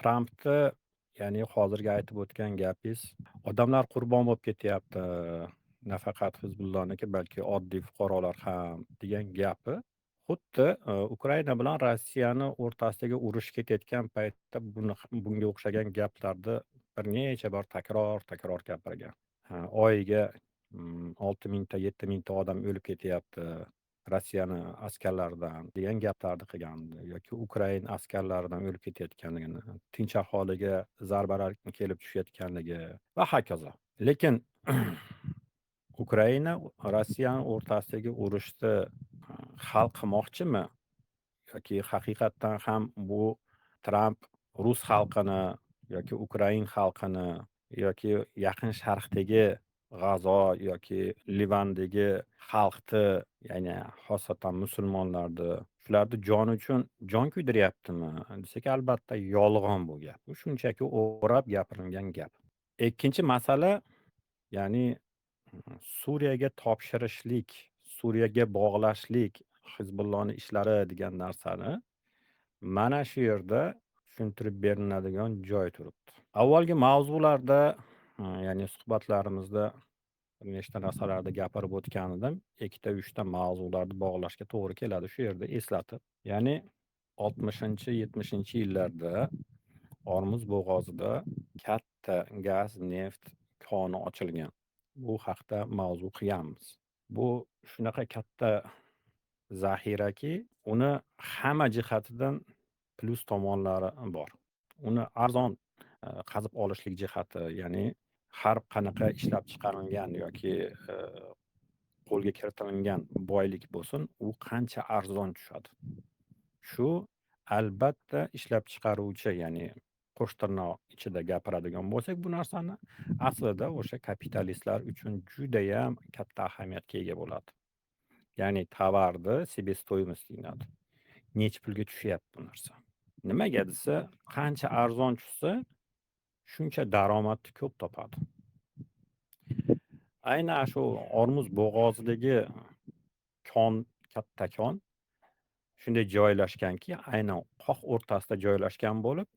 Trampni, ya'ni hozirgi aytib o'tgan gapingiz, odamlar qurbon bo'lib ketyapti, nafaqat Hizbullohniki, balki oddiy fuqarolar ham degan gapi xuddi Ukraina bilan Rossiyani o'rtasidagi urush ketayotgan paytda buni, bunga o'xshagan gaplarni bir necha bor takror takror gapirgan. Oyiga 6000 ta, 7000 ta odam o'lib ketyapti Rossiyani askarlaridan degan gaplarni qilgandi yoki ukrain askarlaridan o'lib ketayotganligini, tinch aholiga zarbalar kelib tushayotganligi va hokazo. Lekin Ukraina Rossiyani o'rtasidagi urushni hal qilmoqchimi yoki haqiqatdan ham bu Tramp rus xalqini yoki ukrain xalqini yoki Yaqin Sharqdagi, G'azo yoki Livandagi xalqni, ya'ni xosatan musulmonlarni, shularni joni uchun jon kuydiryaptimi desak, albatta yolg'on bu gap. Bu shunchaki o'rab gapirilgan gap. Ikkinchi masala, ya'ni Suriyaga topshirishlik, Suriyaga bog'lashlik Hizbullohni ishlari degan narsani mana shu yerda tushuntirib beriladigan joy turibdi. Avvalgi mavzularda, ya'ni suhbatlarimizda bir nechta narsalarni gapirib o'tgan edim. Ikkita, uchta mavzularni bog'lashga to'g'ri keladi shu yerda eslatib. Ya'ni 60-, 70-yillarda Ormuz bo'g'ozida katta gaz, neft koni ochilgan. Bu haqda mavzu qilganmiz. Bu shunaqa katta zaxiraki, uni hamma jihatidan plyus tomonlari bor. Uni arzon qazib olishlik jihati, ya'ni har qanaqa ishlab chiqarilgan yoki qo'lga kiritilgan boylik bo'lsin, u qancha arzon tushadi, shu albatta ishlab chiqaruvchi, ya'ni qo'sh tirnoq ichida gapiradigan bo'lsak, bu narsani aslida o'sha kapitalistlar uchun judayam katta ahamiyatga ega bo'ladi. Ya'ni tovarni себестоимость deyiladi, nechi pulga tushyapti bu narsa. Nimaga desa, qancha arzon tushsa, shuncha daromadni ko'p topadi. Aynan shu Ormuz bo'g'ozidagi kon, katta kon shunday joylashganki, aynan qoq o'rtasida joylashgan bo'lib,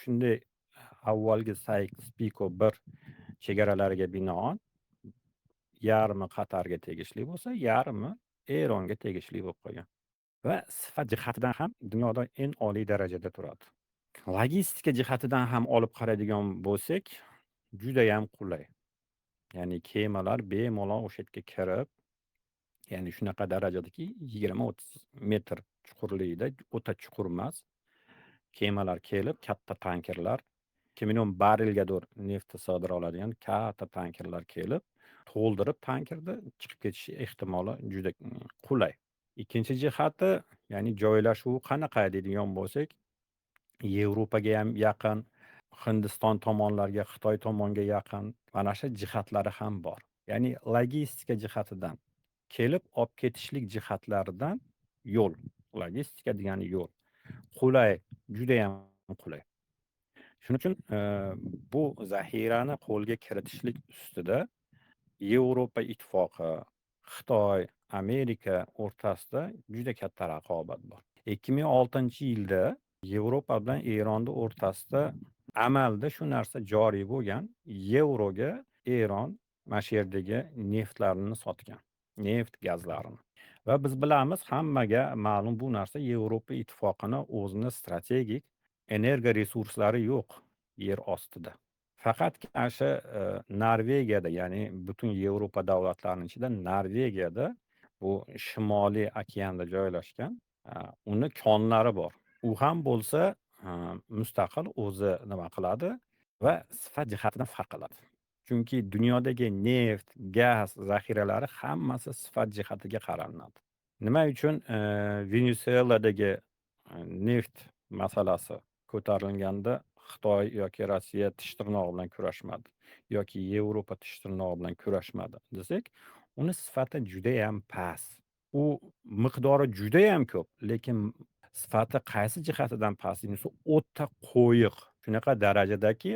shunday avvalgi Sayks Piko 1 chegaralariga binoan yarmi Qatarga tegishli bo'lsa, yarmi Eronga tegishli bo'lib qolgan va sifat jihatidan ham dunyoda eng oliy darajada turadi. Logistika jihatidan ham olib qaraydigan bo'lsak, judayam qulay. Ya'ni kemalar bemalol o'sha yerga kirib, ya'ni shunaqa darajadaki, 20-30 metr chuqurlikda, o'ta chuqur emas, kemalar kelib, katta tankerlar, 2 million barrelgadir neftni sig'dira oladigan katta tankerlar kelib, to'ldirib tankerni chiqib ketish ehtimoli juda qulay. Ikkinchi jihati, ya'ni joylashuvi qanaqa deydigan bo'lsak, Yevropaga ham yaqin, Hindiston tomonlarga, Xitoy tomonga yaqin, mana shu jihatlari ham bor. Ya'ni logistika jihatidan, kelib olib ketishlik jihatlaridan yo'l, logistika degani yo'l, qulay, judayam qulay. Shuning uchun bu zaxirani qo'lga kiritishlik ustida Yevropa Ittifoqi, Xitoy, Amerika o'rtasida juda katta raqobat bor. 2006-yilda Yevropa bilan Eronni o'rtasida amalda shu narsa joriy bo'lgan. Yevroga Eron mana shu yerdagi neftlarini sotgan, neft, gazlarini. Va biz bilamiz, hammaga ma'lum bu narsa, Yevropa Ittifoqini o'zini strategik energoresurslari yo'q yer ostida. Faqatgina shu Norvegiyada, ya'ni butun Yevropa davlatlarini ichida Norvegiyada, bu Shimoliy okeanda joylashgan, uni konlari bor. U ham bo'lsa mustaqil o'zi nima qiladi va sifat jihatidan farq qiladi. Chunki dunyodagi neft, gaz zaxiralari hammasi sifat jihatiga qaralinadi. Nima uchun Venesueladagi neft masalasi ko'tarilganda Xitoy yoki Rossiya tish tirnog'i bilan kurashmadi yoki Yevropa tish tirnog'i bilan kurashmadi desak, uni sifati judayam past. U miqdori judayam ko'p, lekin sifati qaysi jihatidan past desa, o'ta qo'yiq. Shunaqa darajadaki,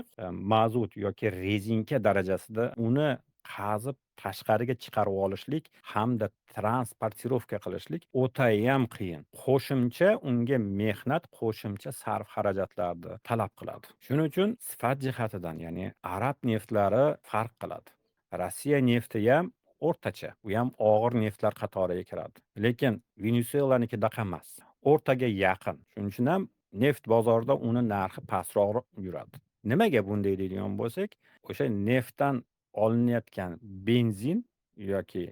mazut yoki rezinka darajasida uni qazib tashqariga chiqarib olishlik hamda transportirovka qilishlik o'tayam qiyin. Qo'shimcha unga mehnat, qo'shimcha sarf xarajatlarni talab qiladi. Shuning uchun sifat jihatidan, ya'ni arab neftlari farq qiladi. Rossiya nefti ham o'rtacha, u ham og'ir neftlar qatoriga kiradi. Lekin Venesuelanikidaqa emas, o'rtaga yaqin. Shuning uchun ham neft bozorida uni narxi pastroq yuradi. Nimaga bunday deydigan bo'lsak, o'sha neftdan olinayotgan benzin yoki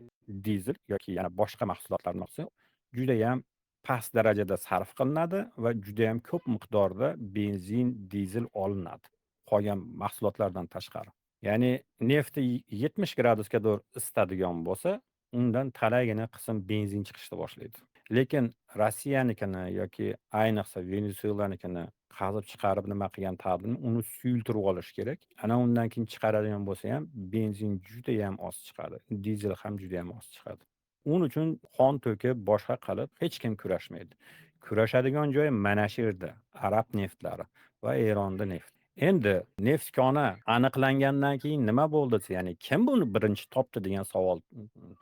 dizel yoki yana boshqa mahsulotlarni olsa, juda ham past darajada sarf qilinadi va juda ham ko'p miqdorda benzin, dizel olinadi qolgan mahsulotlardan tashqari. Ya'ni neftni 70 gradusga to'g'ri isitadigan bo'lsa, undan talaygina qism benzin chiqishni boshlaydi. Lekin Rossiyanikini yoki ayniqsa Venesuelanikini qazib chiqarib nima qilgan taqdirda uni suyultirib olish kerak. Ana undan keyin chiqaradigan bo'lsa ham benzin juda ham oz chiqadi. Dizel ham juda ham oz chiqadi. Uning uchun qon to'kib, boshqa qilib hech kim kurashmaydi. Kurashadigan joyi mana shu yerda arab neftlari va Eronda neft. Endi neft koni aniqlangandan keyin nima bo'ldi desa, ya'ni kim buni birinchi topdi degan savol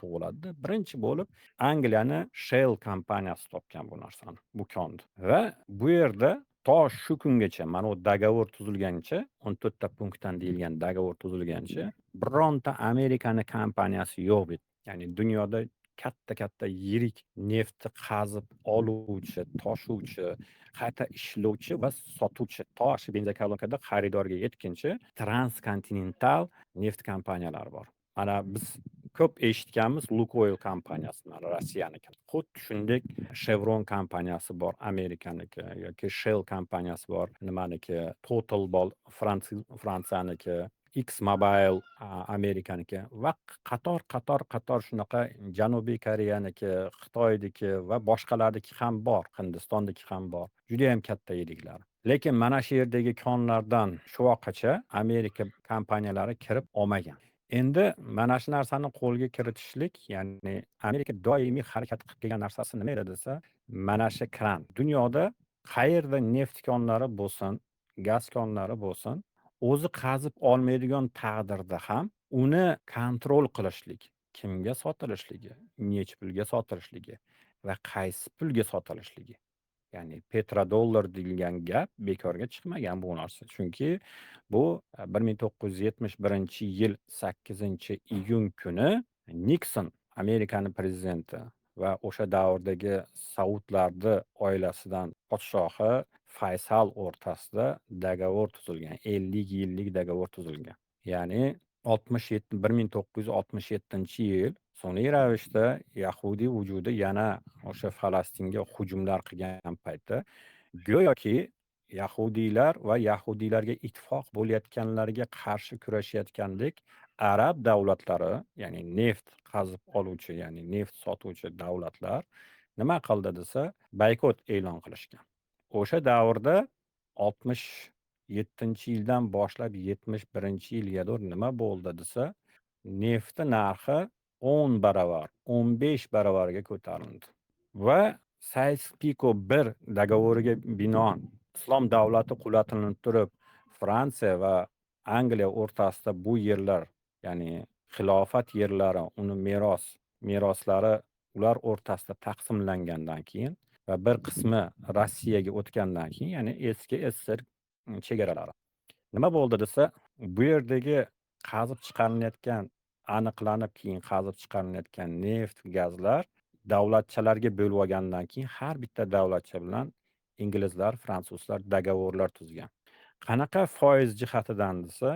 tug'iladi. Birinchi bo'lib Angliyani Shell kompaniyasi topgan bu narsani, bu konni. Va bu yerda to shu kungacha, mana bu договор tuzilgancha, 14 ta punktdan deyilgan договор tuzilgancha bironta Amerikani kompaniyasi yo'q edi. Ya'ni dunyoda katta-katta yirik neftni qazib oluvchi, toshuvchi, qayta ishlovchi va sotuvchi to shu benzokolonkada xaridorga yetguncha transkontinental neft kompaniyalari bor. Mana biz ko'p eshitganmiz Lukoil kompaniyasi, mana Rossiyaniki. Xuddi shunday Chevron kompaniyasi bor, Amerikaniki, yoki Shell kompaniyasi bor, nimaniki, Total bor, Fransiyaniki, ExxonMobil Amerikaniki va qator qator qator shunaqa Janubiy Koreyaniki, Xitoyniki va boshqalarniki ham bor, Hindistonniki ham bor. Juda ham katta yiriklar. Lekin mana shu yerdagi konlardan shu vaqtgacha Amerika kompaniyalari kirib olmagan. Endi mana shu narsani qo'lga kiritishlik, ya'ni Amerika doimiy harakat qilib kelgan narsasi nima edi desa, mana shu kran. Dunyoda qayerda neft konlari bo'lsin, gaz konlari bo'lsin, o'zi qazib olmaydigan taqdirda ham uni kontrol qilishlik, kimga sotilishligi, necha pulga sotilishligi va qaysi pulga sotilishligi. Ya'ni petrodollar deyilgan gap bekorga chiqmagan bu narsa. Chunki bu 1971-yil 8-iyun kuni Nikson, Amerikani prezidenti va o'sha davrdagi Saudlarni oilasidan podshohi Faysal o'rtasida договор tuzilgan. 50 yillik договор tuzilgan. Ya'ni 1967-yil sun'iy ravishda yahudiy vujudi yana o'sha Falastinga hujumlar qilgan paytda go'yoki yahudiylar va yahudiylarga ittifoq bo'layotganlarga qarshi kurashayotgandek arab davlatlari, ya'ni neft qazib oluvchi, ya'ni neft sotuvchi davlatlar nima qildi desa, boykot e'lon qilishgan. O'sha davrda 67-yildan boshlab 71-yilga nima bo'ldi desa, neftni narxi 10 baravar, 15 baravarga ko'tarildi. Va Sykes-Piko 1 договор iga binoan Islom davlati qulatilib turib, Fransiya va Angliya o'rtasida bu yerlar, ya'ni xilofat yerlari, uni meroslari ular o'rtasida taqsimlangandan keyin va bir qismi Rossiyaga o'tgandan keyin, ya'ni eski SSR chegaralari. Nima bo'ldi desa, bu yerdagi qazib chiqarilayotgan, aniqlanib keyin qazib chiqarilayotgan neft, gazlar davlatchalarga bo'lib olgandan keyin har bitta davlatcha bilan inglizlar, fransuzlar договор lar tuzgan. Qanaqa foiz jihatidan desa,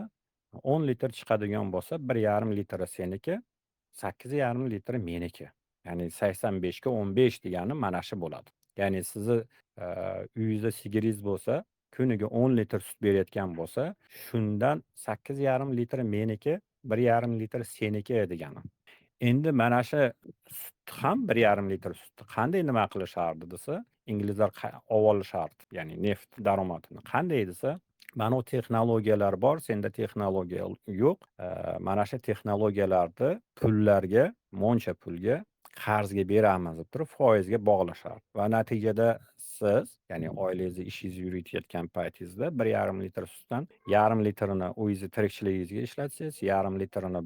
10 litr chiqadigan bo'lsa, 1,5 litri seniki, 8,5 litri meniki. Ya'ni 85 ga 15 degani mana shu bo'ladi. Ya'ni sizni uyingizda sigiringiz bo'lsa, kuniga 10 litr sut berayotgan bo'lsa, shundan 8,5 litri meniki, 1,5 litr seniki degani. Endi mana shu sut ham 1,5 litr sutni qanday nima qilishardi desa, inglizlar olishardi, ya'ni neft daromadini. Qanday desa, mana bu texnologiyalar bor, senda texnologiya yo'q. Mana shu texnologiyalarni pullarga, moncha pulga qarzga beramiz deb turib foizga bog'lashardi. Va natijada Siz, ya'ni oilangizni ishingizni yuritayotgan paytingizda 1,5 litr sutdan 0,5 litrini o'zingizni tirikchiligingizga ishlatsangiz, 0,5 litrini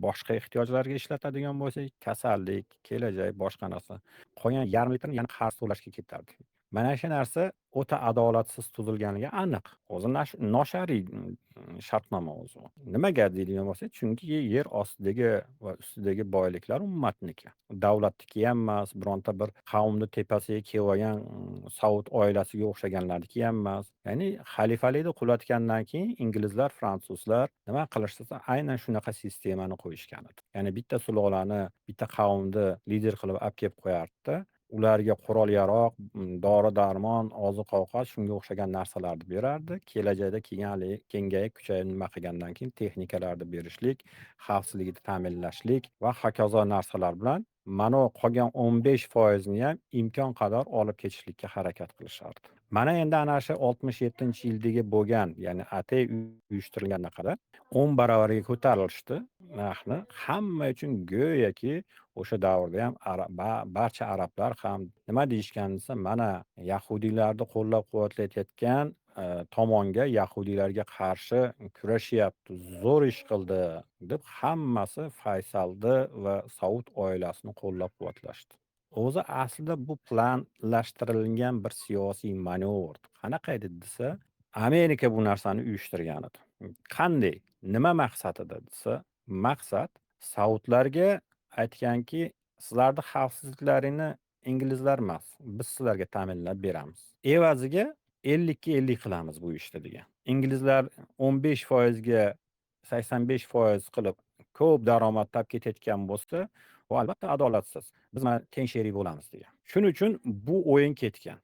boshqa ehtiyojlarga ishlatadigan bo'lsangiz, kasallik, kelajak, boshqa narsa. Qolgan 0,5 litrini yana qarz to'lashga ketardi. Mana shu narsa o'ta adolatsiz tuzilganligi aniq. O'zi noshariy shartnoma o'zi. Nimaga deydigan bo'lsak, chunki yer ostidagi va ustidagi boyliklar ummatniki. Davlatniki ham emas, bironta bir qavmni tepasiga kelib olgan Saud oilasiga o'xshaganlarniki ham emas. Ya'ni xalifalikni qulatgandan keyin inglizlar, fransuzlar nima qilishsa, aynan shunaqa sistemani qo'yishgan edi. Ya'ni bitta sulolani, bitta qavmni lider qilib olib kelib qo'yardi. Ularga qurol-yarog', dori-darmon, oziq-ovqat shunga o'xshagan narsalarni berardi. Kelajakda kelgan haligi kengayib, kuchayib nima qilgandan keyin texnikalarni berishlik, xavfsizlikni ta'minlashlik va hokazo narsalar bilan mana qolgan 15% ni ham imkon qadar olib ketishlikka harakat qilishardi. Mana endi ana shu 67-yildagi bo'lgan, ya'ni atay uyushtirilgan qadar 10 baravariga ko'tarilishdi narxni. Hamma uchun go'yoki o'sha davrda ham barcha arablar ham nima deyishgan desa, mana yahudiylarni qo'llab-quvvatlayotgan tomonga, yahudiylarga qarshi kurashyapti, zo'r ish qildi deb hammasi Faysalni va Saud oilasini qo'llab-quvvatlashdi. O'zi aslida bu planlashtirilgan bir siyosiy manevr. Qanaqa edi desa, Amerika bu narsani uyushtirgan edi. Qanday? Nima maqsadida desa, maqsad Saudlarga aytganki, sizlarni xavfsizliklaringni inglizlar emas, biz sizlarga ta'minlab beramiz. Evaziga 50ga 50 qilamiz bu ishni degan. Inglizlar 15% ga 85% qilib ko'p daromad topib ketayotgan bo'lsa, bu albatta adolatsiz. Biz mana teng sherik bo'lamiz degan. Shuning uchun bu o'yin ketgan.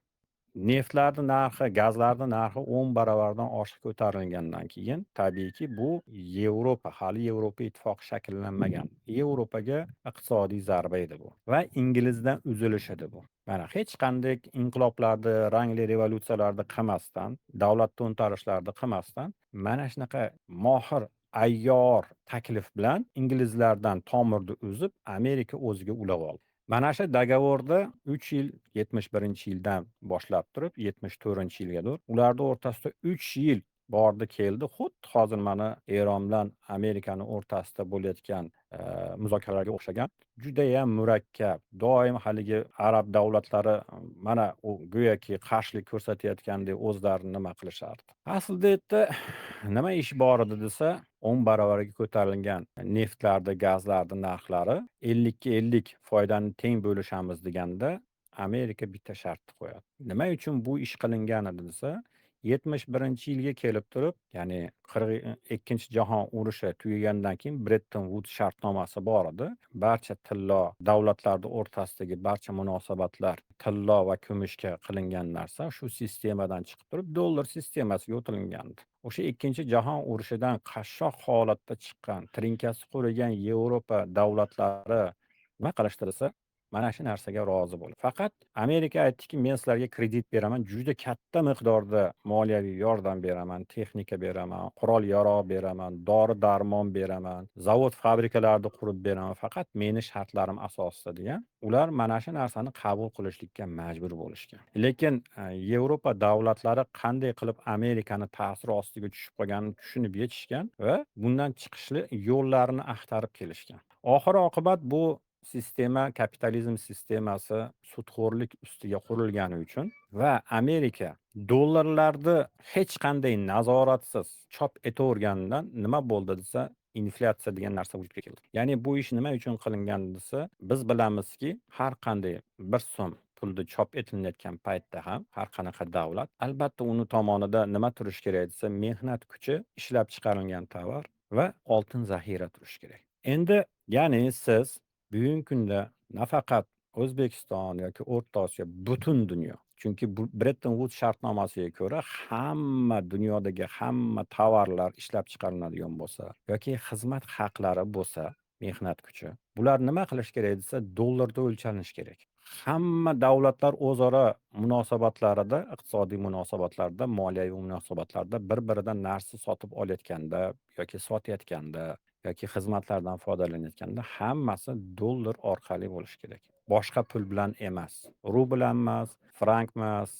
Neftlarni narxi, gazlarni narxi 10 baravardan oshiq ko'tarilgandan keyin tabiiyki bu Yevropa, hali Yevropa ittifoqi shakllanmagan. Yevropaga iqtisodiy zarba edi bu va Inglizdan uzilish edi bu. Mana hech qanday inqiloblarni, rangli revolyutsiyalarni qilmasdan, davlat to'ntarishlarini qilmasdan mana shunaqa mohir ayyor taklif bilan inglizlardan tomirni uzib, Amerika o'ziga ulab oldi. Mana shu договорda 3 yil, 71-yildan boshlab turib 74-yilgadir ularni o'rtasida 3 yil bordi keldi. Xuddi hozir mana Eron bilan Amerikani o'rtasida bo'layotgan muzokaralarga o'xshagan judayam murakkab, doim haligi arab davlatlari mana u go'yoki qarshilik ko'rsatayotgandek o'zlarini nima qilishardi. Aslida yerda nima ish bor edi desa, 10 baravariga ko'tarilgan neftlarni, gazlarni narxlari 50ga 50 foydani teng bo'lishamiz deganda Amerika bitta shartni qo'yadi. Nima uchun bu ish qilingan edi desa, 71-yilga kelib turib, ya'ni 42-jahon urushi tugagandan keyin Bretton Woods shartnomasi bor edi. Barcha tillo davlatlarni o'rtasidagi barcha munosabatlar tillo va kumushga qilingan narsa shu sistemadan chiqib turib dollar sistemasiga o'tilgandi. O'sha ikkinchi jahon urushidan qashshoq holatda chiqqan, trinkasi qurigan Yevropa davlatlari nima qilishdi desa, mana shu narsaga rozi bo'ldi. Faqat Amerika aytdiki, men sizlarga kredit beraman, juda katta miqdorda moliyaviy yordam beraman, texnika beraman, qurol-yarog' beraman, dori-darmon beraman, zavod fabrikalarni qurib beraman, faqat meni shartlarim asosida degan. Ular mana shu narsani qabul qilishlikka majbur bo'lishgan. Lekin Yevropa davlatlari qanday qilib Amerikani ta'siri ostiga tushib qolganini tushunib yetishgan va bundan chiqishli yo'llarini axtarib kelishgan. Oxir oqibat bu sistema, kapitalizm sistemasi sudxo'rlik ustiga qurilgani uchun va Amerika dollarlarni hech qanday nazoratsiz chop etaverganidan nima bo'ldi desa, inflyatsiya degan narsa vujudga keldi. Ya'ni bu ish nima uchun qilingan desa, biz bilamizki, har qanday bir so'm pulni chop etilayotgan paytda ham har qanaqa davlat albatta uni tomonida nima turishi kerak desa, mehnat kuchi, ishlab chiqarilgan tovar va oltin zaxira turishi kerak. Endi ya'ni siz bugungi kunda nafaqat O'zbekiston yoki O'rta Osiyo, butun dunyo. Chunki bu Bretton Woods shartnomasiga ko'ra hamma dunyodagi hamma tovarlar ishlab chiqariladigan bo'lsa yoki xizmat haqlari bo'lsa, mehnat kuchi, bular nima qilish kerak desa, dollarda o'lchanishi kerak. Hamma davlatlar o'zaro munosabatlarida, iqtisodiy munosabatlarda, moliyaviy munosabatlarda bir-biridan narsa sotib olayotganda yoki sotayotganda yoki xizmatlardan foydalanayotganda hammasi dollar orqali bo'lishi kerak. Boshqa pul bilan emas. Rubl ham emas, frank emas.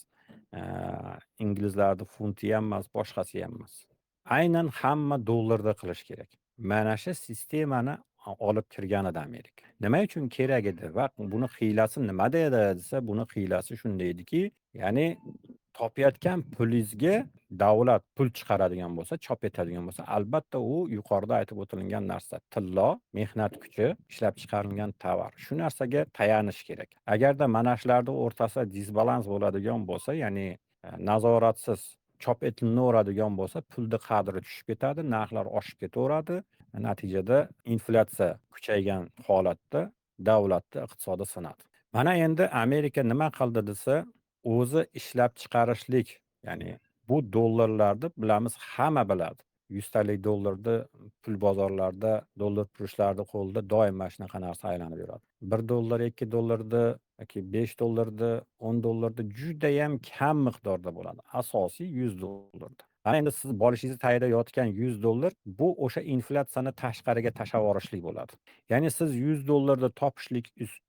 Inglizlarni funti ham emas, boshqasi ham emas. Aynan hamma dollarda qilish kerak. Mana shu sistemani olib kirgan edi Amerika. Nima uchun kerak edi va buni hiylasi nimada edi desa, buni hiylasi shunda ediki, ya'ni topayotgan pulingizga davlat pul chiqaradigan bo'lsa, chop etadigan bo'lsa, albatta u yuqorida aytib o'tilgan narsa tillo, mehnat kuchi, ishlab chiqarilgan tovar. Shu narsaga tayanish kerak. Agarda mana shularni o'rtasida disbalans bo'ladigan bo'lsa, ya'ni nazoratsiz chop etilaveradigan bo'lsa, pulni qadri tushib ketadi, narxlar oshib ketaveradi. Natijada inflyatsiya kuchaygan holatda davlatni iqtisodi sinadi. Mana endi Amerika nima qildi desa, o'zi ishlab chiqarishlik, ya'ni bu dollarlarni bilamiz, hamma biladi. 100 talik dollarni pul bozorlarida, dollar purushlarni qo'lida doim mana shunaqa narsa aylanib yuradi. 1 dollar, 2 dollarni yoki 5 dollarni, 10 dollarni judayam kam miqdorda bo'ladi. Asosiy 100 dollarda. Mana endi siz bolishingizni tagida yotgan 100 dollar bu o'sha inflyatsiyani tashqariga tashlab yuborishlik bo'ladi. Ya'ni siz 100 dollarni topishlik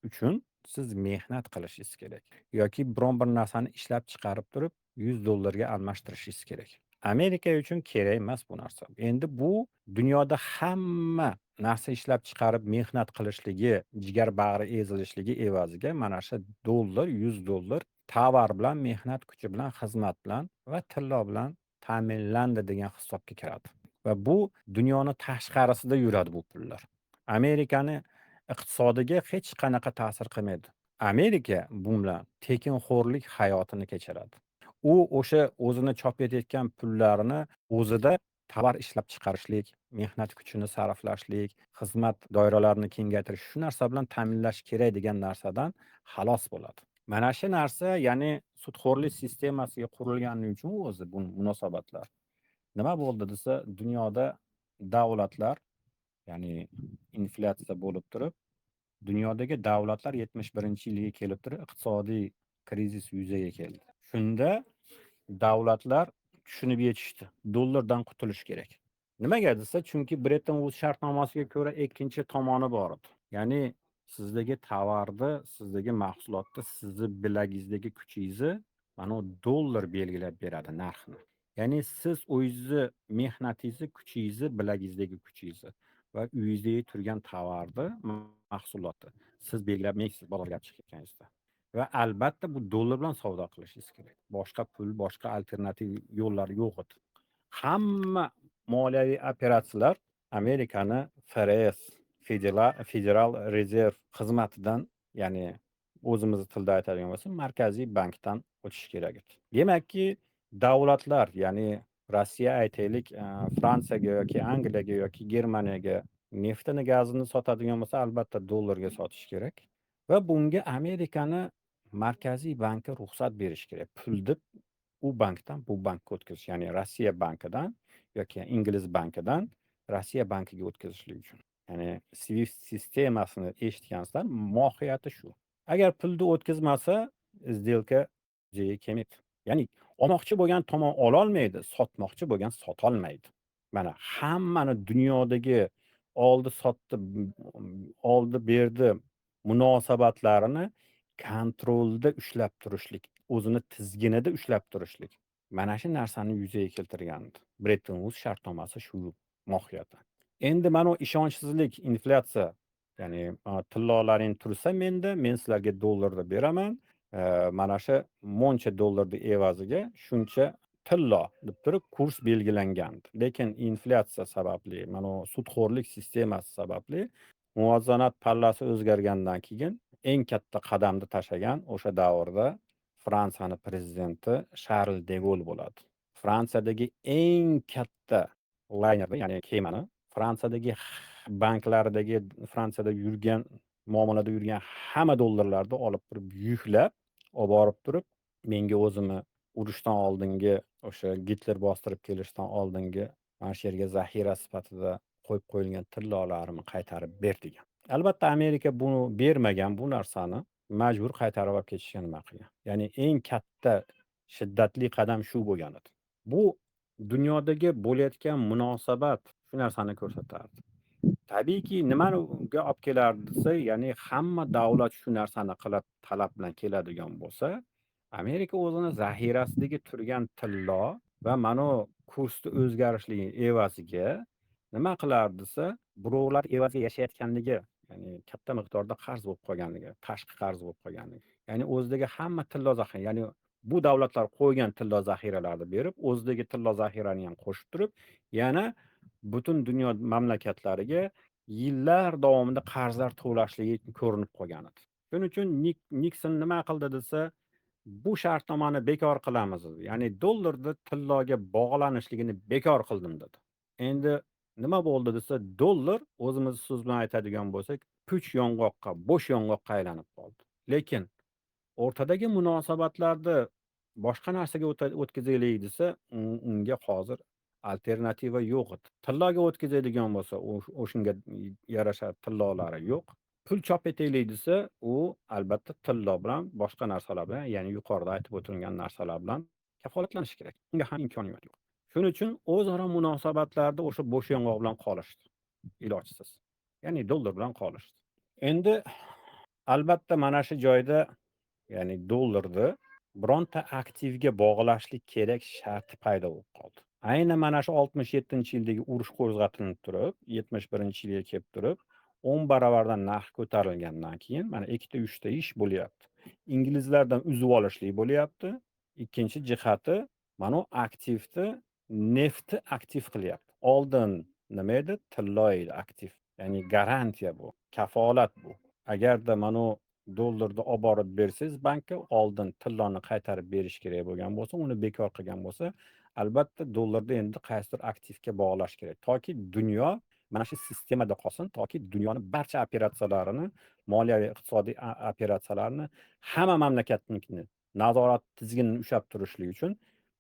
uchun siz mehnat qilishingiz kerak yoki biron bir narsani ishlab chiqarib turib 100 dollarga almashtirishingiz kerak. Amerika uchun kerak emas bu narsa. Endi bu dunyoda hamma narsa ishlab chiqarib mehnat qilishligi, jigar bag'ri ezilishligi evaziga mana shu dollar, 100 dollar tovar bilan, mehnat kuchi bilan, xizmat bilan va tillo bilan ta'minlandi degan hisobga kiradi. Va bu dunyoni tashqarisida yuradi bu pullar. Amerikani iqtisodiga hech qanaqa ta'sir qilmaydi. Amerika bu bilan tekinxo'rlik hayotini kechiradi. U o'sha o'zini chop etayotgan pullarini o'zida tovar ishlab chiqarishlik, mehnat kuchini sarflashlik, xizmat doiralarini kengaytirish, shu narsa bilan ta'minlash kerak degan narsadan xalos bo'ladi. Mana shu narsa, ya'ni sudxo'rlik sistemasiga qurilgani uchun o'zi bu munosabatlar. Nima bo'ldi desa, dunyoda davlatlar, ya'ni inflyatsiya bo'lib turib, dunyodagi davlatlar 71-yilga kelib turib iqtisodiy krizis yuzaga keldi. Shunda davlatlar tushunib yetishdi. Dollardan qutulish kerak. Nimaga desa, chunki Bretton Woods shartnomasiga ko'ra ikkinchi tomoni bor edi. Ya'ni sizdagi tovarni, sizdagi mahsulotni, sizni bilagingizdagi kuchingizni mana u dollar belgilab beradi narxini. Ya'ni siz o'zingizni mehnatingizni, kuchingizni, bilagingizdagi kuchingizni va uyingizdagi turgan tovarni, mahsulotni siz belgilab bozorga chiqayotganingizda. Va albatta bu dollar bilan savdo qilishingiz kerak. Boshqa pul, boshqa alternativ yo'llar yo'q edi. Hamma moliyaviy operatsiyalar Amerikani FRS, Federal Rezerv xizmatidan, ya'ni o'zimizni tilda aytadigan bo'lsak, markaziy bankdan o'tishi kerak edi. Demakki, davlatlar, ya'ni Rossiya aytaylik, Fransiyaga yoki Angliyaga yoki Germaniyaga neftini, gazini sotadigan bo'lsa, albatta dollarga sotish kerak va bunga Amerikani markaziy banki ruxsat berish kerak. Pul deb u bankdan bu bankka o'tkazish, ya'ni Rossiya bankidan yoki Ingliz bankidan Rossiya bankiga o'tkazishlik uchun. Ya'ni SWIFT sistemasini eshitgansizlar, mohiyati shu. Agar pulni o'tkazmasa, сделка yuzaga kelmaydi. Ya'ni olmoqchi bo'lgan tomon ololmaydi, sotmoqchi bo'lgan sotolmaydi. Mana hammani dunyodagi oldi sotdi, oldi berdi munosabatlarini kontrolda ushlab turishlik, o'zini tizginida ushlab turishlik. Mana shu narsani yuzaga keltirgandi. Bretton Woods shartnomasi shu mohiyati. Endi mana ishonchsizlik, inflyatsiya, ya'ni tillolaring tursa menda, men sizlarga dollarda beraman. Mana shu moncha dollarni evaziga shuncha tillo deb turib kurs belgilangandi. Lekin inflyatsiya sababli, mana sudxo'rlik sistemasi sababli muvozanat pallasi o'zgargandan keyin eng katta qadamni tashlagan o'sha davrda Fransiyani prezidenti Sharl de Gol bo'ladi. Fransiyadagi eng katta laynerni, ya'ni kemani, Fransiyadagi banklardagi, Fransiyada yurgan, muomalada yurgan hamma dollarlarni olib turib yuklab olib borib turib, menga o'zimni urushdan oldingi, o'sha Gitler bostirib kelishdan oldingi mana shu yerga zaxira sifatida qo'yib qo'yilgan tillolarimni qaytarib ber degan. Albatta Amerika buni bermagan, bu narsani majbur qaytarib olib ketishga nima qilgan. Ya'ni eng katta shiddatli qadam shu bo'lgan edi. Bu dunyodagi bo'layotgan munosabat shu narsani ko'rsatardi. Tabiiyki, nimaga olib kelardi desa, ya'ni hamma davlat shu narsani qilib talab bilan keladigan bo'lsa, Amerika o'zini zaxirasidagi turgan tillo va mana kursni o'zgarishligi evaziga nima qilardi desa, birovlar evaziga yashayotganligi, ya'ni katta miqdorda qarz bo'lib qolganligi, tashqi qarz bo'lib qolganligi. Ya'ni o'zidagi hamma tillo zaxira, ya'ni bu davlatlar qo'ygan tillo zaxiralarni berib, o'zidagi tillo zaxirani ham qo'shib turib, yana butun dunyo mamlakatlariga yillar davomida qarzlar to'lashligi ko'rinib qolgan edi. Shuning uchun Nikson nima qildi desa, bu shartnomani bekor qilamiz dedi. Ya'ni dollarni tilloga bog'lanishligini bekor qildim dedi. Endi nima bo'ldi desa, dollar o'zimiz so'z bilan aytadigan bo'lsak, puch yong'oqqa, bo'sh yong'oqqa aylanib qoldi. Lekin o'rtadagi munosabatlarni boshqa narsaga o'tkazaylik desa, unga hozir alternativa yo'q edi. Tilloga o'tkazadigan bo'lsa, o'shunga yarasha tillolari yo'q. Pul chop etaylik desa, u albatta tillo bilan, boshqa narsalar bilan, ya'ni yuqorida aytib o'tilgan narsalar bilan kafolatlanishi kerak. Unga ham imkoniyat yo'q. Shuning uchun o'zaro munosabatlarda o'sha bo'sh yong'oq bilan qolishdi. Ilojsiz. Ya'ni dollar bilan qolishdi. Endi albatta mana shu joyda, ya'ni dollarni bironta aktivga bog'lashlik kerak sharti paydo bo'lib qoldi. Aynan mana shu 67-yildagi urush qo'zg'atilib turib, 71-yilga kelib turib, 10 baravardan narx ko'tarilgandan keyin mana ikkita, uchta ish bo'lyapti. Inglizlardan uzib olishlik bo'lyapti. Ikkinchi jihati, mana bu aktivni, neftni aktiv qilyapti. Oldin nima edi? Tillo edi aktiv. Ya'ni garantiya bu, kafolat bu. Agarda mana bu dollarni olib borib bersangiz bankka, oldin tilloni qaytarib berish kerak bo'lgan bo'lsa, uni bekor qilgan bo'lsa, albatta dollarni endi qaysidir aktivga bog'lash kerak. Toki dunyo mana shu sistemada qolsin, toki dunyoni barcha operatsiyalarini, moliyaviy, iqtisodiy operatsiyalarini hamma mamlakatnikini nazorat tizginini ushlab turishlik uchun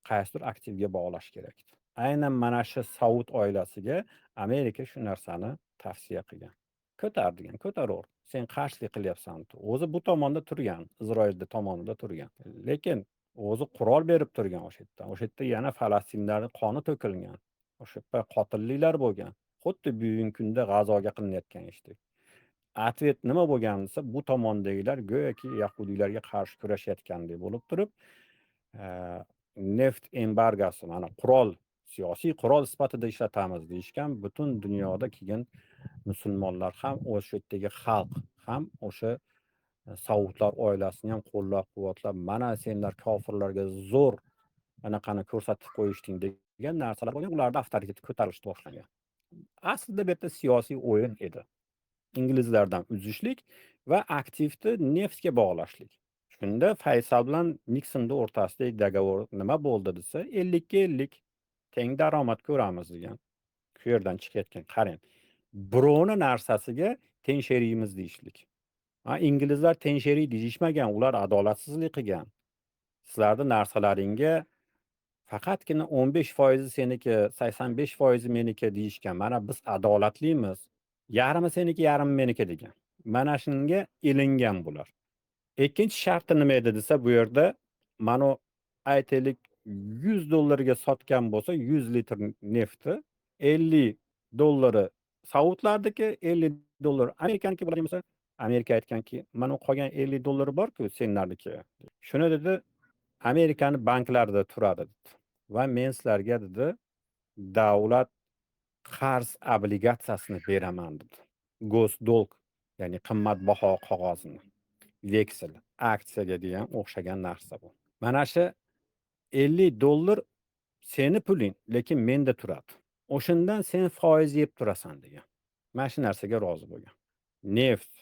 qaysidir aktivga bog'lash kerak. Aynan mana shu Saud oilasiga Amerika shu narsani tavsiya qilgan. Ko'tar degan, ko'taraver. Sen qarshilik qilyapsan. O'zi bu tomonda turgan, Isroilni tomonida turgan. Lekin o'zi qurol berib turgan o'sha yerda. O'sha yerda yana falastinlarning qoni to'kilgan. O'sha yerda qotilliklar bo'lgan. Xuddi bugungi kunda G'azoga qilinayotgan ishdek. Ответ nima bo'lgan desa, bu tomondagilar go'yoki yahudiylarga qarshi kurashayotgandek bo'lib turib, neft embargosi, mana qurol, siyosiy qurol sifatida ishlatamiz deyishgan. Butun dunyoda keyin musulmonlar ham, o'sha yerdagi xalq ham o'sha Saudlar oilasini ham qo'llab-quvvatlab, mana senlar kofirlarga zo'r anaqani ko'rsatib qo'yishding degan narsalar bo'lgan. Ularda avtoriteti ko'tarilishni boshlangan. Aslida bu yerda siyosiy o'yin edi. Inglizlardan uzishlik va aktivni neftga bog'lashlik. Shunda Faysal bilan Niksonni o'rtasidagi договор nima bo'ldi desa, 50ga 50 teng daromad ko'ramiz degan. Shu yerdan chiqayotgan, qarang. Birovni narsasiga teng sherikmiz deyishlik. Ha, inglizlar teng sherik deyishmagan, ular adolatsizlik qilgan. Sizlarni narsalaringga faqatgina 15% seniki, 85% meniki deyishgan. Mana biz adolatlimiz. Yarmi seniki, yarmi meniki degan. Mana shunga ilingan bular. Ikkinchi sharti nima edi desa, bu yerda mana aytaylik 100 dollarga sotgan bo'lsa, 100 litr neftni 50 dollari Saudlarniki, 50 dollar Amerikaniki bo'ladigan bo'lsa, Amerika aytganki, mana qolgan 50 dollar bor-ku senlarniki. Shuni dedi, Amerikani banklarida turadi dedi. Va men sizlarga dedi, davlat qarz obligatsiyasini beraman dedi. Госдолг, ya'ni qimmatbaho qog'ozini. Veksel, aksiyaga degan o'xshagan narsa bu. Mana shu 50 dollar seni puling, lekin menda turadi. O'shandan sen foiz yeb turasan degan. Mana shu narsaga rozi bo'lgan. Neft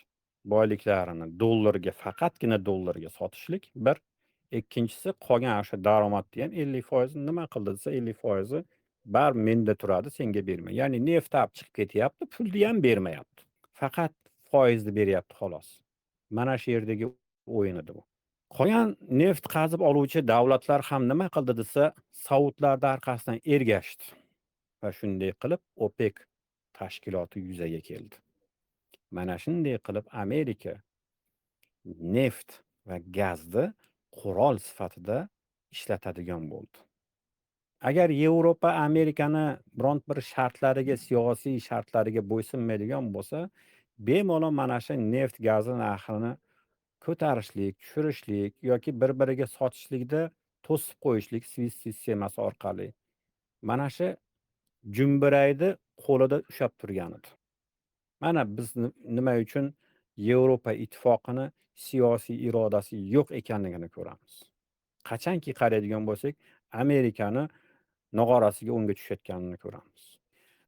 boyliklarini dollarga, faqatgina dollarga sotishlik bir, ikkinchisi qolgan o'sha daromadni ham 50% nima qildi desa, 50% bar menda turadi, senga berma. Ya'ni neft olib chiqib ketyapti, pulni ham bermayapti. Faqat foizni beryapti xolos. Mana shu yerdagi o'yin edi bu. Qolgan neft qazib oluvchi davlatlar ham nima qildi desa, Saudlarning orqasidan ergashdi. Va shunday qilib OPEC tashkiloti yuzaga keldi. Mana shunday qilib Amerika neft va gazni qurol sifatida ishlatadigan bo'ldi. Agar Yevropa Amerikani biron bir shartlariga, siyosiy shartlariga bo'ysunmaydigan bo'lsa, bemalol mana shu neft gazi narxini ko'tarishlik, tushirishlik yoki bir-biriga sotishlikda to'sib qo'yishlik SWIFT sistemasi orqali. Mana shu jumburayni qo'lida ushlab turgan edi. Mana biz nima uchun Yevropa Ittifoqini siyosiy irodasi yo'q ekanligini ko'ramiz. Qachonki qaraydigan bo'lsak, Amerikani nog'orasiga o'ngga tushayotganini ko'ramiz.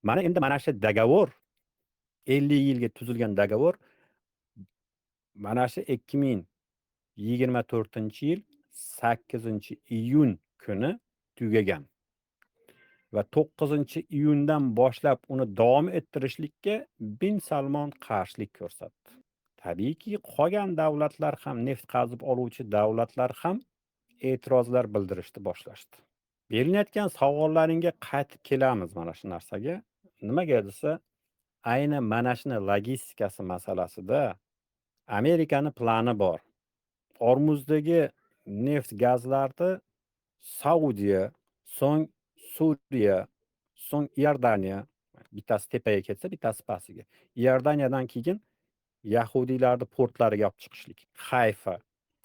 Mana endi mana shu договор 50 yilga tuzilgan договор mana shu 2024-yil 8-iyun kuni tugagan. Va 9-iyundan boshlab uni davom ettirishlikka Bin Salmon qarshilik ko'rsatdi. Tabiiyki, qolgan davlatlar ham, neft qazib oluvchi davlatlar ham e'tirozlar bildirishni boshlashdi. Berilayotgan savollaringga qaytib kelamiz mana shu narsaga. Nimaga desa, ayni mana shuni logistikasi masalasida Amerikani plani bor. Ormuzdagi neft gazlarni Saudiya, so'ng Suriya, so'ng Iordaniya, bittasi tepaga ketsa, bittasi pastiga. Iordaniyadan keyin yahudiylarni portlariga olib chiqishlik. Hayfa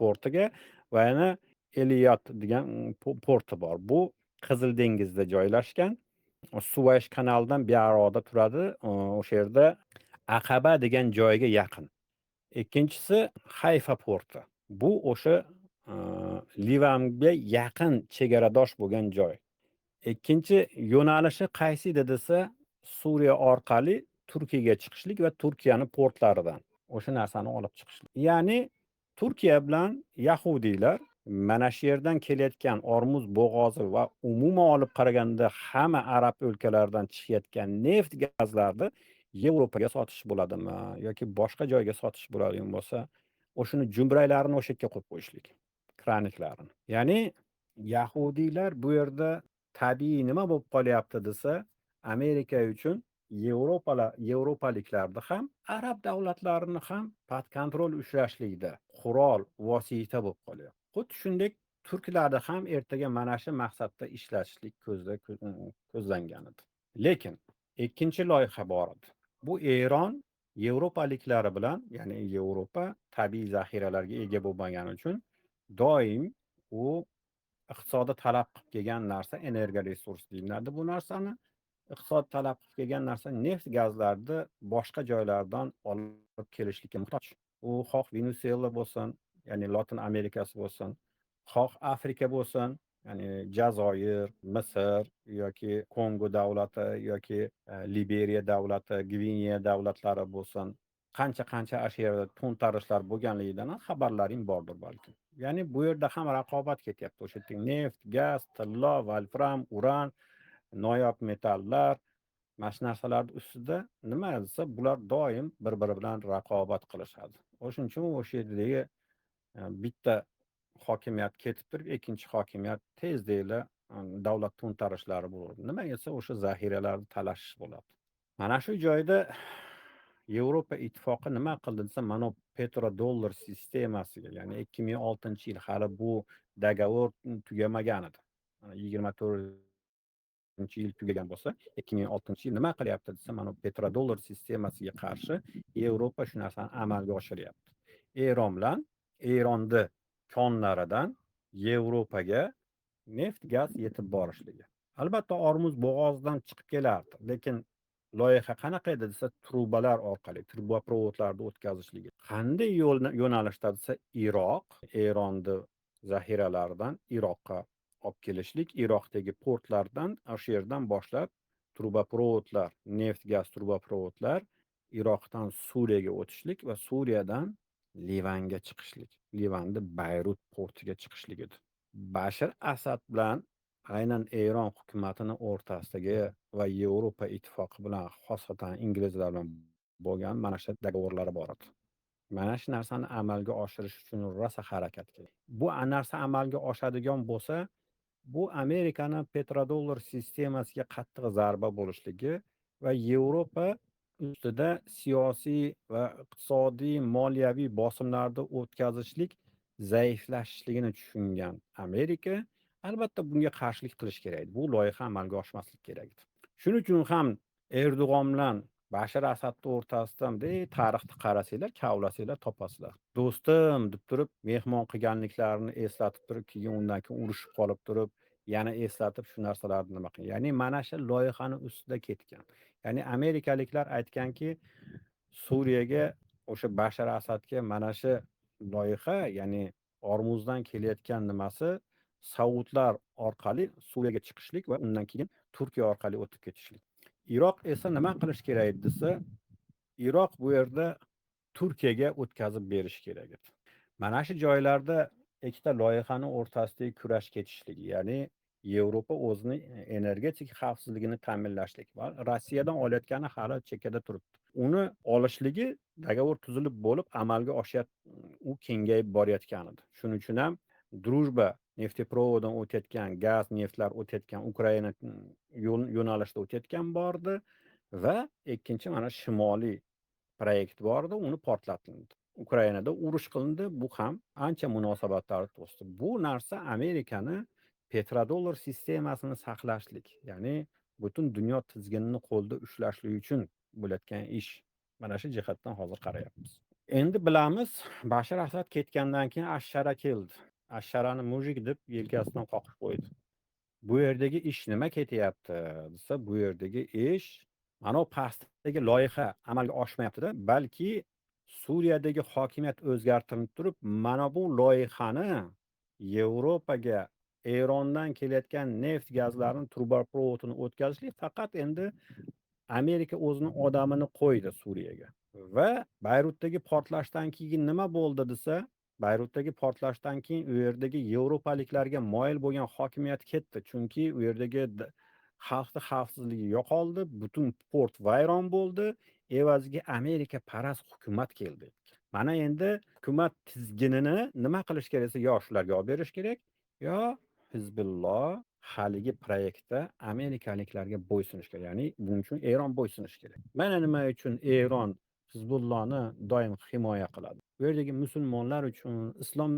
portiga va yana Eliyot degan porti bor. Bu Qizil dengizda joylashgan. Suvaysh kanalidan buyog'ida turadi. O'sha yerda Aqaba degan joyga yaqin. Ikkinchisi Hayfa porti. Bu o'sha Livanga yaqin chegaradosh bo'lgan joy. Ikkinchi yo'nalishi qaysi edi desa, Suriya orqali Turkiyaga chiqishlik va Turkiyani portlaridan o'sha narsani olib chiqishlik. Ya'ni Turkiya bilan yahudiylar mana shu yerdan kelayotgan Ormuz bo'g'ozi va umuman olib qaraganda hamma arab o'lkalaridan chiqayotgan neft gazlarni Yevropaga sotish bo'ladimi yoki boshqa joyga sotish bo'ladigan bo'lsa, o'shani jumbraylarini o'sha yerga qo'yib qo'yishlik, kraniklarni. Ya'ni yahudiylar bu yerda tabiiy nima bo'lib qolyapti desa, Amerika uchun yevropaliklarni ham, arab davlatlarini ham под контроль ushlashlikda qurol, vosita bo'lib qolyapti. Xuddi shunday turklarni ham ertaga mana shu maqsadda ishlatishlik ko'zlangan edi. Lekin ikkinchi loyiha bor edi. Bu Eron yevropaliklari bilan, ya'ni Yevropa tabiiy zaxiralarga ega bo'lmagani uchun doim u iqtisodda talab qilib kelgan narsa energoresurs deyiladi bu narsani. Iqtisod talab qilib kelgan narsa neft gazlarni boshqa joylardan olib kelishlikka muhtoj. U xoh Venesuela bo'lsin, ya'ni Lotin Amerikasi bo'lsin, xoh Afrika bo'lsin, ya'ni Jazoir, Misr yoki Kongo davlati yoki Liberiya davlati, Gvineya davlatlari bo'lsin. Qancha-qancha shu yerda to'ntarishlar bo'lganligidan ham xabarlaring bordir balkim. Ya'ni bu yerda ham raqobat ketyapti. O'sha yerda neft, gaz, tillo, volfram, uran, noyob metallar, mana shu narsalarning ustida nima desa, bular doim bir-biri bilan raqobat qilishadi. O'shuning uchun o'sha yerdagi bitta hokimiyat ketib turib, ikkinchi hokimiyat tezdekla davlat to'ntarishlari bo'ladi. Nima desa, o'sha zaxiralarni talashish bo'ladi. Mana shu joyda Yevropa Ittifoqi nima qildi desa, mana petrodollar sistemasiga, ya'ni 2006-yil hali bu договор tugamagan edi. Mana 24-yil tugagan bo'lsa, 2006-yil nima qilyapti desa, mana petrodollar sistemasiga qarshi Yevropa shu narsani amalga oshiryapti. Eron bilan Eronni konlaridan Yevropaga neft gaz yetib borishligi. Albatta Ormuz bo'g'ozidan chiqib kelardi, lekin loyiha qanaqa edi desa, trubalar orqali, trubaprovodlarni o'tkazishligi. Qanday yo'nalishda desa, Iroq, Eronni zaxiralaridan Iroqqa olib kelishlik, Iroqdagi portlardan, o'sha yerdan boshlab trubaprovodlar, neft gaz trubaprovodlar Iroqdan Suriyaga o'tishlik va Suriyadan Livanga chiqishlik. Livanni Bayrut portiga chiqishlik edi. Bashir Asad bilan aynan Eron hukumatini o'rtasidagi va Yevropa ittifoqi bilan, xosatan inglizlar bilan bo'lgan mana shu договорlari bor edi. Mana shu narsani amalga oshirish uchun rosa harakat kerak. Bu narsa amalga oshadigan bo'lsa, bu Amerikani petrodollar sistemasiga qattiq zarba bo'lishligi va Yevropa ustida siyosiy va iqtisodiy, moliyaviy bosimlarni o'tkazishlik zaiflashishligini tushungan Amerika albatta bunga qarshilik qilish kerak edi. Bu loyiha amalga oshmasligi kerak edi. Shuning uchun ham Erdo'g'on bilan Bashar Asadni o'rtasida bunday tarixni qarasanglar, kavlasanglar topasizlar. Do'stim deb turib mehmon qilganliklarini eslatib turib, keyin undan keyin urushib qolib turib, yana eslatib shu narsalarni nima qilgan. Ya'ni mana shu loyihani ustida ketgan. Ya'ni amerikaliklar aytganki, Suriyaga o'sha Bashar Asadga mana shu loyiha, ya'ni Ormuzdan kelayotgan nimasi Saudlar orqali Suriyaga chiqishlik va undan keyin Turkiya orqali o'tib ketishlik. Iroq esa nima qilish kerak edi desa, Iroq bu yerda Turkiyaga o'tkazib berish kerak edi. Mana shu joylarda ikkita loyihani o'rtasidagi kurash ketishligi, ya'ni Yevropa o'zini energetik xavfsizligini ta'minlashlik va Rossiyadan olayotgani hali chekkada turibdi. Uni olishligi договор tuzilib bo'lib amalga oshyapti, u kengayib borayotgan edi. Shuning uchun ham Drujba нефтепровод dan o'tayotgan gaz, neftlar o'tayotgan Ukraina yo'nalishida o'tayotgan bordi va ikkinchi mana shimoliy proyekt bor edi, uni portlatildi. Ukrainada urush qilindi, bu ham ancha munosabatlarni to'sdi. Bu narsa Amerikani petrodollar sistemasini saqlashlik, ya'ni butun dunyo tizginini qo'lda ushlashlik uchun bo'layotgan ish. Mana shu jihatdan hozir qarayapmiz. Endi bilamiz, Bashar Asad ketgandan keyin Ashshara keldi. Ashsharani мужик deb yelkasidan qoqib qo'ydi. Bu yerdagi ish nima ketyapti desa, bu yerdagi ish mana bu pastdagi loyiha amalga oshmayapti-da, balki Suriyadagi hokimiyat o'zgartirilib turib, mana bu loyihani Yevropaga Erondan kelayotgan neft gazlarini трубопровод ini o'tkazishlik, faqat endi Amerika o'zini odamini qo'ydi Suriyaga. Va Bayrutdagi portlashdan keyin nima bo'ldi desa, Bayrutdagi portlashdan keyin u yerdagi yevropaliklarga moyil bo'lgan hokimiyat ketdi. Chunki u yerdagi xalqni xavfsizligi yo'qoldi, butun port vayron bo'ldi, evaziga Amerika parast hukumat keldi. Mana endi hukumat tizginini nima qilish kerak desa, yo shularga olib berish kerak, yo Hizbulloh haligi proyektda amerikaliklarga bo'ysunish kerak. Ya'ni buning uchun Eron bo'ysunishi kerak. Mana nima uchun Eron Hizbullohni doim himoya qiladi. Bu yerdagi musulmonlar uchun, islom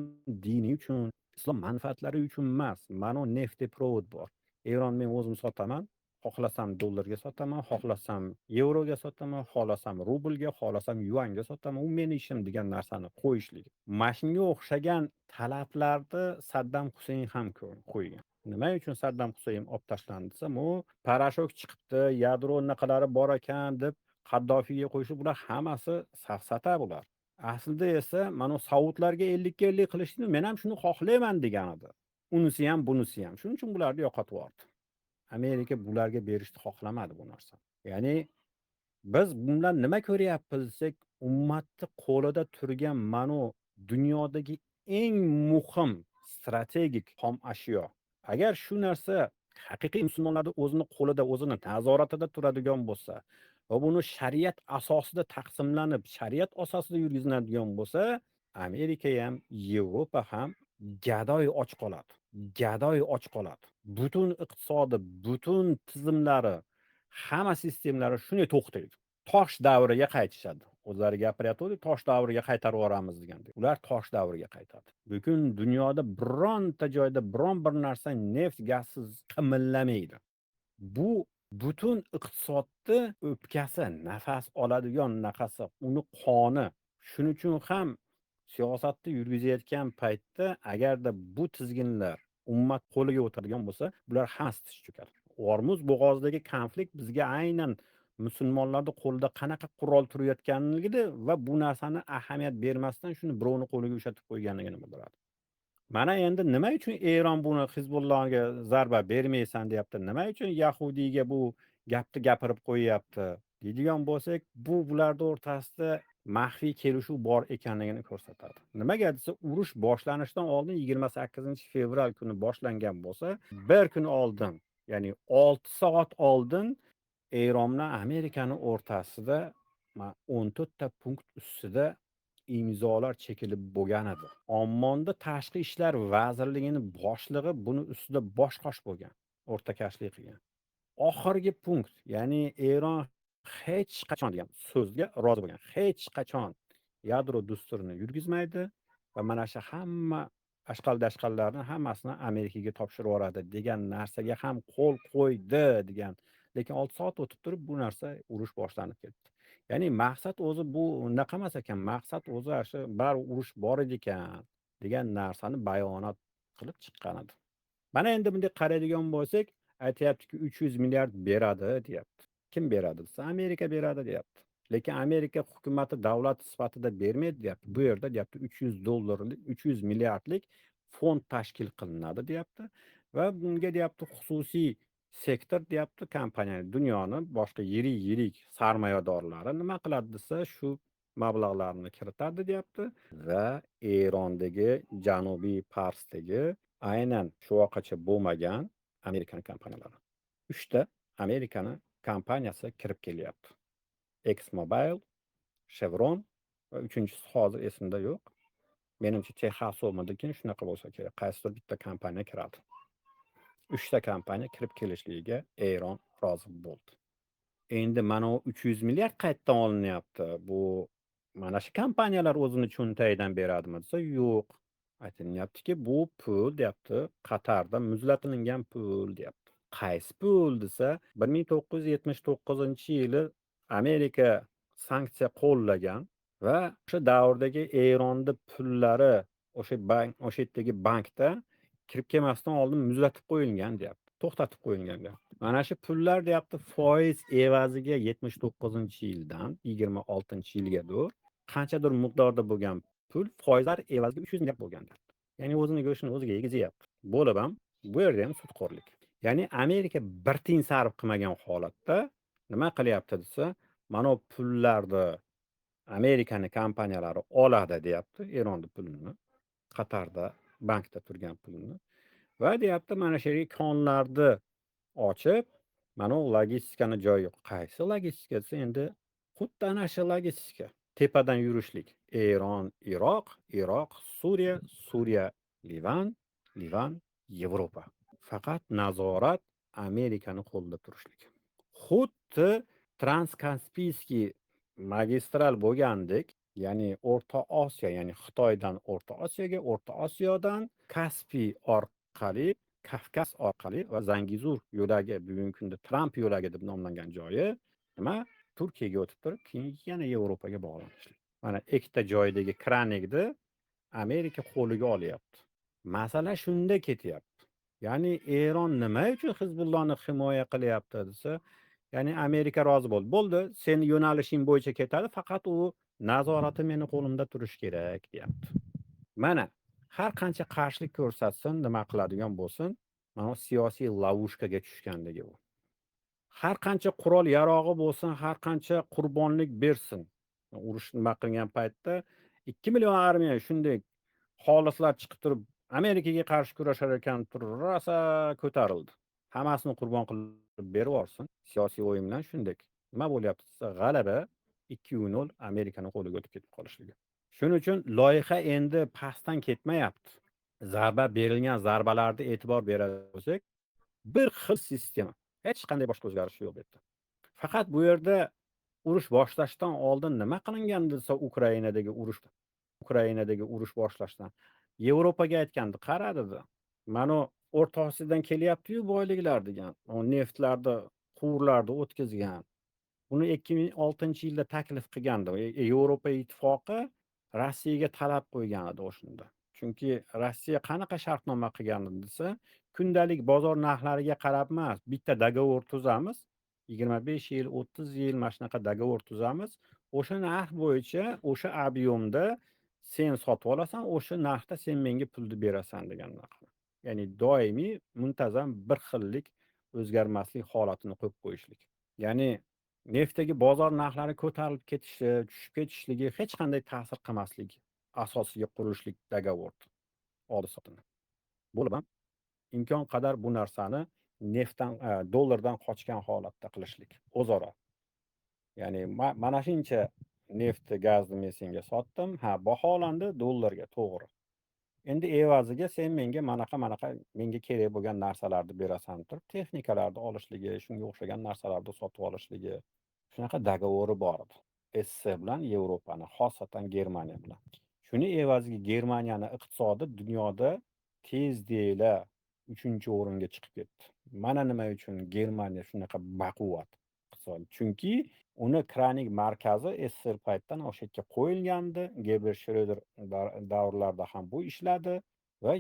dini uchun, islom manfaatlari uchun emas. Mana нефтепровод bor. Eron men o'zim sotaman, xohlasam dollarga sotaman, xohlasam yevroga sotaman, xohlasam rublga, xohlasam yuanga sotaman, u meni ishim degan narsani qo'yishligi. Mana shunga o'xshagan talablarni Saddam Husayn ham qo'ygan. Nima uchun Saddam Husayn olib tashlandi desa, bu порошок chiqibdi, yadro naqalari bor ekan deb Qaddofiyga qo'yishib, bular hammasi safsata bular. Aslida esa mana Saudlarga 50 ga 50 qilishni men ham shuni xohlayman degan edi. Unisi ham, bunisi ham. Shuning uchun bularni yo'qotib yubordi. Amerika bularga berishni xohlamadi bu narsani. Ya'ni biz bundan nima ko'ryapmiz desak, ummatni qo'lida turgan manu dunyodagi eng muhim strategik xom ashyo. Agar shu narsa haqiqiy musulmonlarni o'zini qo'lida, o'zini nazoratida turadigan bo'lsa va buni shariat asosida taqsimlanib, shariat asosida yurgiziladigan bo'lsa, Amerika ham, Yevropa ham gadoy och qoladi. Gadoy och qoladi. Butun iqtisodi, butun tizimlari, hamma sistemalari shunday to'xtaydi. Tosh davriga qaytishadi. O'zlari gapiryapti, tosh davriga qaytarib yuboramiz degandek. Ular tosh davriga qaytadi. Bugun dunyoda bironta joyda biron bir narsa neft gazsiz qimirlamaydi. Bu butun iqtisodni o'pkasi, nafas oladigan naqasi, uni qoni. Shuning uchun ham siyosatni yurgizayotgan paytda agarda bu tizginlar ummat qo'liga o'tadigan bo'lsa, bular hammasi tiz cho'kadi. Ormuz bo'g'ozidagi konflikt bizga aynan musulmonlarni qo'lida qanaqa qurol turayotganligini va bu narsani ahamiyat bermasdan shuni birovni qo'liga ushatib qo'yganligini bildiradi. Mana endi nima uchun Eron buni Hizbullohga zarba bermaysan deyapti, nima uchun yahudiyga bu gapni gapirib qo'yyapti deydigan bo'lsak, bu bularni o'rtasida maxfiy kelishuv bor ekanligini ko'rsatadi. Nimaga desa, urush boshlanishidan oldin 28 fevral kuni boshlangan bo'lsa, bir kun oldin, ya'ni 6 soat oldin Eron bilan Amerikani o'rtasida 14 ta punkt ustida imzolar chekilib bo'lgan edi. Ommonda tashqi ishlar vazirligini boshlig'i buni ustida bosh qosh bo'lgan, o'rtakashlik qilgan. Oxirgi punkt, ya'ni Eron hech qachon degan so'zga rozi bo'lgan. Hech qachon yadro dasturini yurgizmaydi va mana shu hamma ashqal dashqallarni hammasini Amerikaga topshirib yuboradi degan narsaga ham qo'l qo'ydi degan Lekin 6 soat o'tib turib bu narsa urush boshlanib ketdi. Ya'ni maqsad o'zi bu unaqa emas ekan. Maqsad o'zi shu bar urush bor edi ekan degan narsani bayonot qilib chiqqan edi. Mana endi bunday qaraydigan bo'lsak, aytyaptiki 300 milliard beradi deyapti. Kim beradi desa, Amerika beradi deyapti. Lekin Amerika hukumati davlat sifatida bermaydi deyapti. Bu yerda deyapti 300 dollarlik, 300 milliardlik fond tashkil qilinadi deyapti va bunga deyapti xususiy sektor deyapti, kompaniya, dunyoni boshqa yirik-yirik sarmoyadorlari nima qiladi desa, shu mablag'larni kiritadi deyapti va Erondagi, Janubiy Parsdagi aynan shu vaqtgacha bo'lmagan Amerikan kompaniyalari. 3 ta Amerikani kompaniyasi kirib kelyapti. ExxonMobil, Chevron va uchinchisi hozir esimda yo'q. Menimcha Texas'midikin, shunaqa bo'lsa kerak. Qaysidir bitta kompaniya kiradi. 3 ta kompaniya kirib kelishligiga Eron rozi bo'ldi. Endi mana u 300 milliard qayerdan olinyapti? Bu mana shu kompaniyalar o'zini cho'ntagidan beradimi desa, yo'q. Aytilyaptiki, bu pul deyapti, Qatarda muzlatilingan pul deyapti. Qaysi pul desa, 1979-yili Amerika sanksiya qo'llagan va o'sha davrdagi Eronni pullari o'sha bank, o'sha yerdagi bankda kirib kelmasdan oldin muzlatib qo'yilgan deyapti. To'xtatib qo'yilgan deyapti. Mana shu pullar deyapti foiz evaziga 79-yildan 26-yilga qanchadir miqdorda bo'lgan pul foizlar evaziga 300 milliard bo'lgan deyapti. Ya'ni o'zini go'shtini o'ziga yegizyapti. Bo'lib ham bu yerda ham sudxo'rlik. Ya'ni Amerika bir tiyin sarf qilmagan holatda nima qilyapti desa, mana bu pullarni Amerikani kompaniyalari oladi deyapti, Eronni pulini, Qatarda bankda turgan pulini va deyapti mana shu yerga konlarni ochib, mana bu logistikani joyi yo'q. Qaysi logistika desa, endi xuddi ana shu logistika. Tepadan yurishlik. Eron, Iroq, Iroq, Suriya, Suriya, Livan, Livan, Yevropa. Faqat nazorat Amerikani qo'lida turishlik. Xuddi Transkaspiyskiy magistral bo'lgandek, ya'ni O'rta Osiyo, ya'ni Xitoydan O'rta Osiyoga, O'rta Osiyodan Kaspiy orqali, Kavkaz orqali va Zangizur yo'lagi, bugungi kunda Tramp yo'lagi deb nomlangan joyi nima? Turkiyaga o'tib turib, keyin yana Yevropaga bog'lanishlik. Mana ikkita joydagi kranikni Amerika qo'liga olyapti. Masala shunda ketyapti. Ya'ni Eron nima uchun Hizbullohni himoya qilyapti desa, ya'ni Amerika rozi bo'ldi. Bo'ldi, sen yo'nalishing bo'yicha ketadi, faqat u nazorati meni qo'limda turishi kerak deyapti. Mana har qancha qarshilik ko'rsatsin, nima qiladigan bo'lsin, mana siyosiy ловушка ga tushganligi bu. Har qancha qurol yarog'i bo'lsin, har qancha qurbonlik bersin. Urush nima qilgan paytda 2 million armiya shunday xolislar chiqib turib Amerikaga qarshi kurashar ekan, turib rosa ko'tarildi. Hammasini qurbon qilib berib yuborsin. Siyosiy o'yin bilan shunday. Nima bo'lyapti desa, g'alaba 2-0 Amerikani qo'liga o'tib ketib qolishligi. Shuning uchun loyiha endi pastdan ketmayapti. Zarba berilgan zarbalarga e'tibor beradigan bo'lsak, bir xil sistema. Hech qanday boshqa o'zgarish yo'q bu yerda. Faqat bu yerda urush boshlashdan oldin nima qilingan desa, Ukrainadagi urush boshlashdan Yevropaga aytgandi, qara dedi. Mana O'rta Osiyodan kelyapti-yu boyliklar degan. O neftlarni, quvurlarni o'tkazgan. Buni 2006-yilda taklif qilgandi. Yevropa Ittifoqi Rossiyaga talab qo'ygan edi o'shanda. Chunki Rossiya qanaqa shartnoma qilgan desa, kundalik bozor narxlariga qarab emas, bitta договор tuzamiz. 25 yil, 30 yil mana shunaqa договор tuzamiz. O'sha narx bo'yicha, o'sha объем da sen sotib olasan, o'sha narxda sen menga pulni berasan degan narx. Ya'ni doimiy, muntazam bir xillik, o'zgarmaslik holatini qo'yib qo'yishlik. Ya'ni neftdagi bozor narxlari ko'tarilib ketishi, tushib ketishligi hech qanday ta'sir qilmasligi asosiga qurilishlik договор oldi-sotini. Bo'lib ham imkon qadar bu narsani neftdan, dollardan qochgan holatda qilishlik o'zaro. Ya'ni mana shuncha neftni, gazni men senga sotdim, ha, baholandi dollarga, to'g'ri. Endi evaziga sen menga manaqa manaqa menga kerak bo'lgan narsalarni berasan turib, texnikalarni olishligi, shunga o'xshagan narsalarni sotib olishligi, shunaqa договор i bor edi. SSSR bilan Yevropani, xosatan Germaniya bilan. Shuni evaziga Germaniyani iqtisodi dunyoda tez deyla 3-o'ringa chiqib ketdi. Mana nima uchun Germaniya shunaqa baquvvat iqtisod. Chunki uni kranik markazi SSR paytidan o'sha yerga qo'yilgandi. Gerbert Shröder davrlarida ham bu ishladi va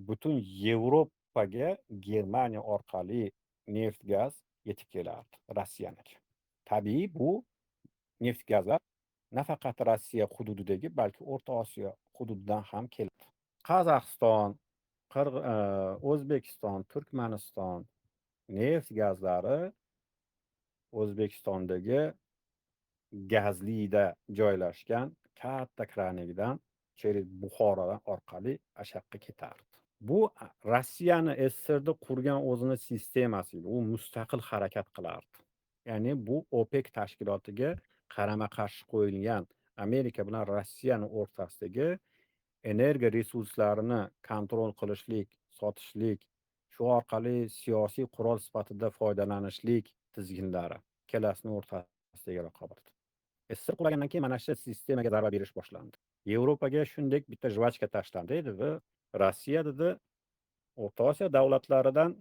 butun Yevropaga Germaniya orqali neft gaz yetib kelardi Rossiyaniki. Tabiiy, bu neft gazlar nafaqat Rossiya hududidagi, balki O'rta Osiyo hududidan ham keladi. Qozog'iston, O'zbekiston, Turkmaniston neft gazlari O'zbekistondagi Gazlida joylashgan katta kranikdan через Buxorodan orqali o'sha yoqqa ketardi. Bu Rossiyani SSRda qurgan o'zini sistemasi edi. U mustaqil harakat qilardi. Ya'ni bu OPEC tashkilotiga qarama-qarshi qo'yilgan Amerika bilan Rossiyani o'rtasidagi energiya resurslarini kontrol qilishlik, sotishlik, shu orqali siyosiy qurol sifatida foydalanishlik tizginlari ikkalasini o'rtasidagi raqobat. SSR qulagandan keyin mana shu sistemaga zarba berish boshlandi. Yevropaga shunday bitta жвачка tashlandi dedi. Rossiya dedi, O'rta Osiyo davlatlaridan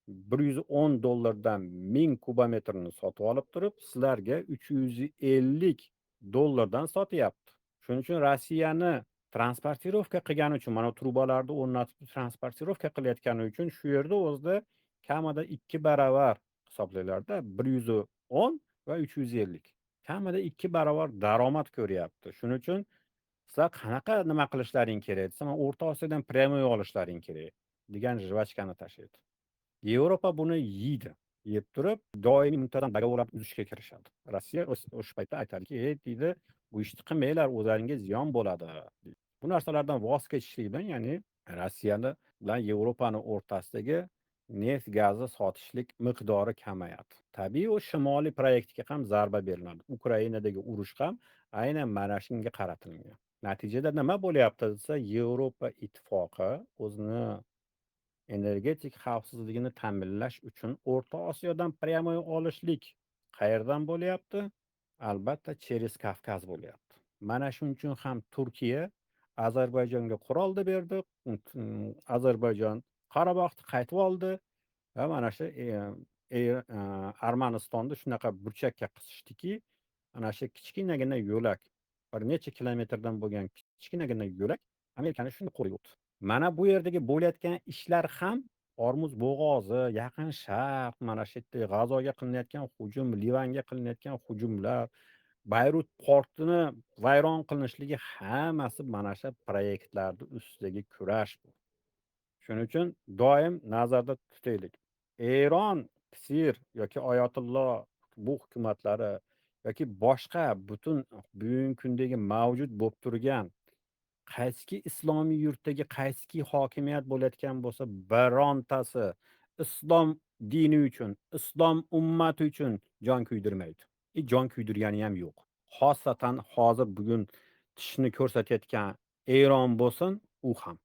110 dollardan 1000 kubometrni sotib olib turib, sizlarga 350 dollardan sotyapti. Shuning uchun Rossiyani транспортировка qilgani uchun, mana trubalarni o'rnatib транспортировка qilayotgani uchun shu yerda o'zida kamida 2 baravar hisoblaylarda, 110 va 350. Kamida 2 barobar daromad ko'ryapti. Shuning uchun sizlar qanaqa nima qilishlaring kerak desa, O'rta Osiyodan прямой olishlaring kerak degan жвачка ni tashlaydi. Yevropa buni yeydi. Yeb turib, doimiy muntazam договор lar tuzishga kirishadi. Rossiya o'sha paytda aytadiki, "Ey", deydi, "bu ishni qilmanglar, o'zlaringga ziyon bo'ladi", deydi. Bu narsalardan voz kechishlik bilan, ya'ni Rossiyani bilan Yevropani o'rtasidagi neft gazni sotishlik miqdori kamayadi. Tabiiy, u shimoliy proyektga ham zarba beriladi. Ukrainadagi urush ham aynan mana shunga qaratilgan. Natijada nima bo'lyapti desa, Yevropa Ittifoqi o'zini energetik xavfsizligini ta'minlash uchun O'rta Osiyodan прямой olishlik qayerdan bo'lyapti? Albatta, через Kavkaz bo'lyapti. Mana shuning uchun ham Turkiya Ozarbayjonga qurolni berdi. Ozarbayjon Qorabog'ni qaytib oldi va mana shu Armanistonni shunaqa burchakka qisishdiki, ana shu kichkinagina yo'lak, bir necha kilometrdan bo'lgan kichkinagina yo'lak Amerikani shuni qo'liga o'tdi. Mana bu yerdagi bo'layotgan ishlar ham Ormuz bo'g'ozi, Yaqin Sharq, mana shu yerda G'azoga qilinayotgan hujum, Livanga qilinayotgan hujumlar, Bayrut portini vayron qilinishligi hammasi mana shu proyektlarni ustidagi kurash bu. Shuning uchun doim nazarda tutaylik. Eron, KSIR yoki Oyatullo bu hukumatlari yoki boshqa butun bugungi kundagi mavjud bo'lib turgan qaysiki islomiy yurtdagi qaysiki hokimiyat bo'layotgan bo'lsa, birontasi islom dini uchun, islom ummati uchun jon kuydirmaydi. Jon kuydirgani ham yo'q. Xosatan hozir bugun tishini ko'rsatayotgan Eron bo'lsin, u ham.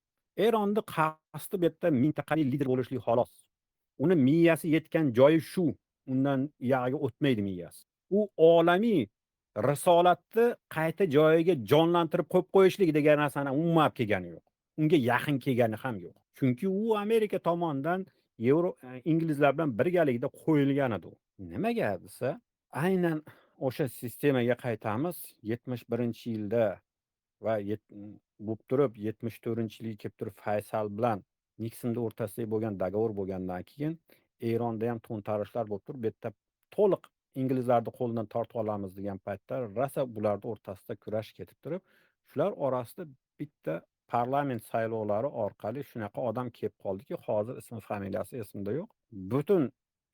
Eronni qasdi bu yerda mintaqaviy lider bo'lishlik xolos. Uni miyasi yetgan joyi shu. Undan uyog'iga o'tmaydi miyasi. U olamiy risolatni qayta joyiga jonlantirib qo'yib qo'yishlik degan narsani umuman olib kelgani yo'q. Unga yaqin kelgani ham yo'q. Chunki u Amerika tomonidan Yevro inglizlar bilan birgalikda qo'yilgan edi u. Nimaga desa, aynan o'sha sistemaga qaytamiz. 71-yilda va bo'lib turib 74-yilga kelib turib Faysal bilan Niksonni o'rtasidagi bo'lgan договор bo'lgandan keyin Eronda ham to'ntarishlar bo'lib turib, bu yerda to'liq inglizlarni qo'lidan tortib olamiz degan paytda rosa bularni o'rtasida kurash ketib turib, shular orasida bitta parlament saylovlari orqali shunaqa odam kelib qoldiki, hozir ismi familiyasi esimda yo'q. Butun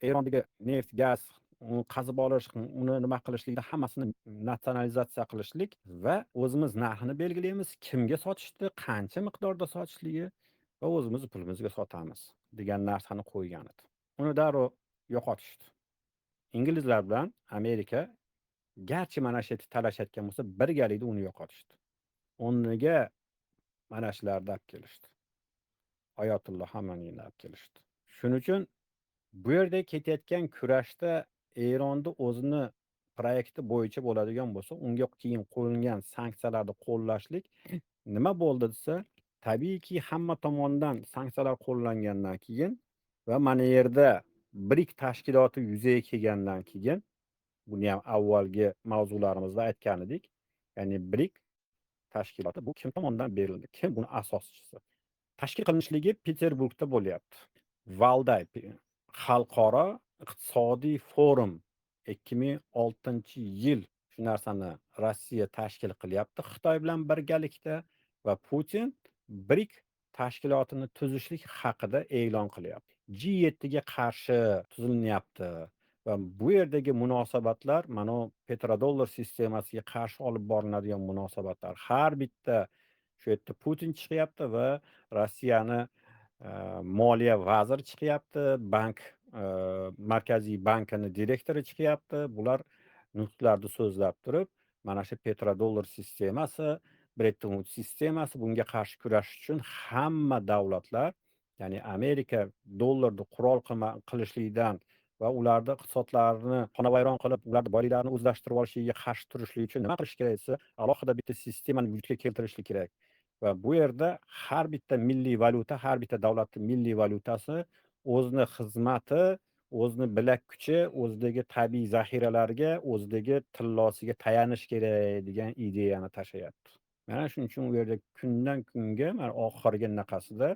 Erondagi neft, gaz uni qazib olish, uni nima qilishlikni hammasini natsionalizatsiya qilishlik va o'zimiz narxini belgilaymiz, kimga sotishni, qancha miqdorda sotishligi va o'zimiz pulimizga sotamiz degan narsani qo'ygan edi. Uni darrov yo'qotishdi. Inglizlar bilan Amerika garchi mana shu yerda talashayotgan bo'lsa, birgalikda uni yo'qotishdi. O'rniga mana shularni olib kelishdi. Oyatulloh Xameneyni olib kelishdi. Shuning uchun bu yerda ketayotgan kurashda Eronni o'zini proyekti bo'yicha bo'ladigan bo'lsa, unga keyin qo'yilgan sanksiyalarni qo'llashlik nima bo'ldi desa, tabiiyki hamma tomondan sanksiyalar qo'llangandan keyin va mana yerda BRIC tashkiloti yuzaga kelgandan keyin, buni ham avvalgi mavzularimizda aytgan edik, ya'ni BRIC tashkiloti bu kim tomonidan berildi, kim buni asoschisi? Tashkil qilinishligi Peterburgda bo'lyapti. Valday xalqaro iqtisodiy forum 2006-yil shu narsani Rossiya tashkil qilyapti Xitoy bilan birgalikda va Putin BRIC tashkilotini tuzishlik haqida e'lon qilyapti. G7 ga qarshi tuzilyapti va bu yerdagi munosabatlar mana petrodollar sistemasiga qarshi olib boriladigan munosabatlar. Har bitta shu yerda Putin chiqyapti va Rossiyani moliya vaziri chiqyapti, bank markaziy bankini direktori chiqyapti. Bular nutqlarni so'zlab turib, mana shu petrodollar sistemasi, Bretton Woods sistemasi, bunga qarshi kurashish uchun hamma davlatlar, ya'ni Amerika dollarni qurol qilishlikdan va ularni iqtisodlarini xonavayron qilib, ularni boyliklarini o'zlashtirib olishiga qarshi turishlik uchun nima qilish kerak desa, alohida bitta sistemani vujudga keltirishlik kerak. Va bu yerda har bitta milliy valyuta, har bitta davlatning milliy valyutasi o'zini xizmati, o'zini bilak kuchi, o'zidagi tabiiy zaxiralarga, o'zidagi tillosiga tayanish kerak degan ideyani tashlayapti. Mana shuning uchun u yerda kundan kunga mana oxirgi naqasida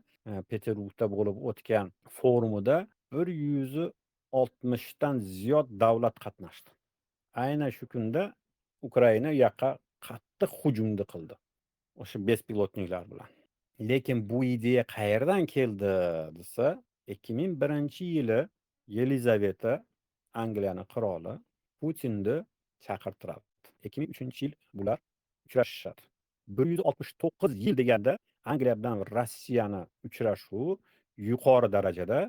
Peterburgda bo'lib o'tgan forumida 160 dan ziyod davlat qatnashdi. Aynan shu kunda Ukraina u yoqqa qattiq hujumni qildi. O'sha bespilotniklar bilan. Lekin bu ideya qayerdan keldi desa, 2001-yili Yelizaveta, Angliyani qiroli, Putinni chaqirtiradi. 2003-yil bular uchrashishadi. 169 yil deganda Angliya bilan Rossiyani uchrashuvi yuqori darajada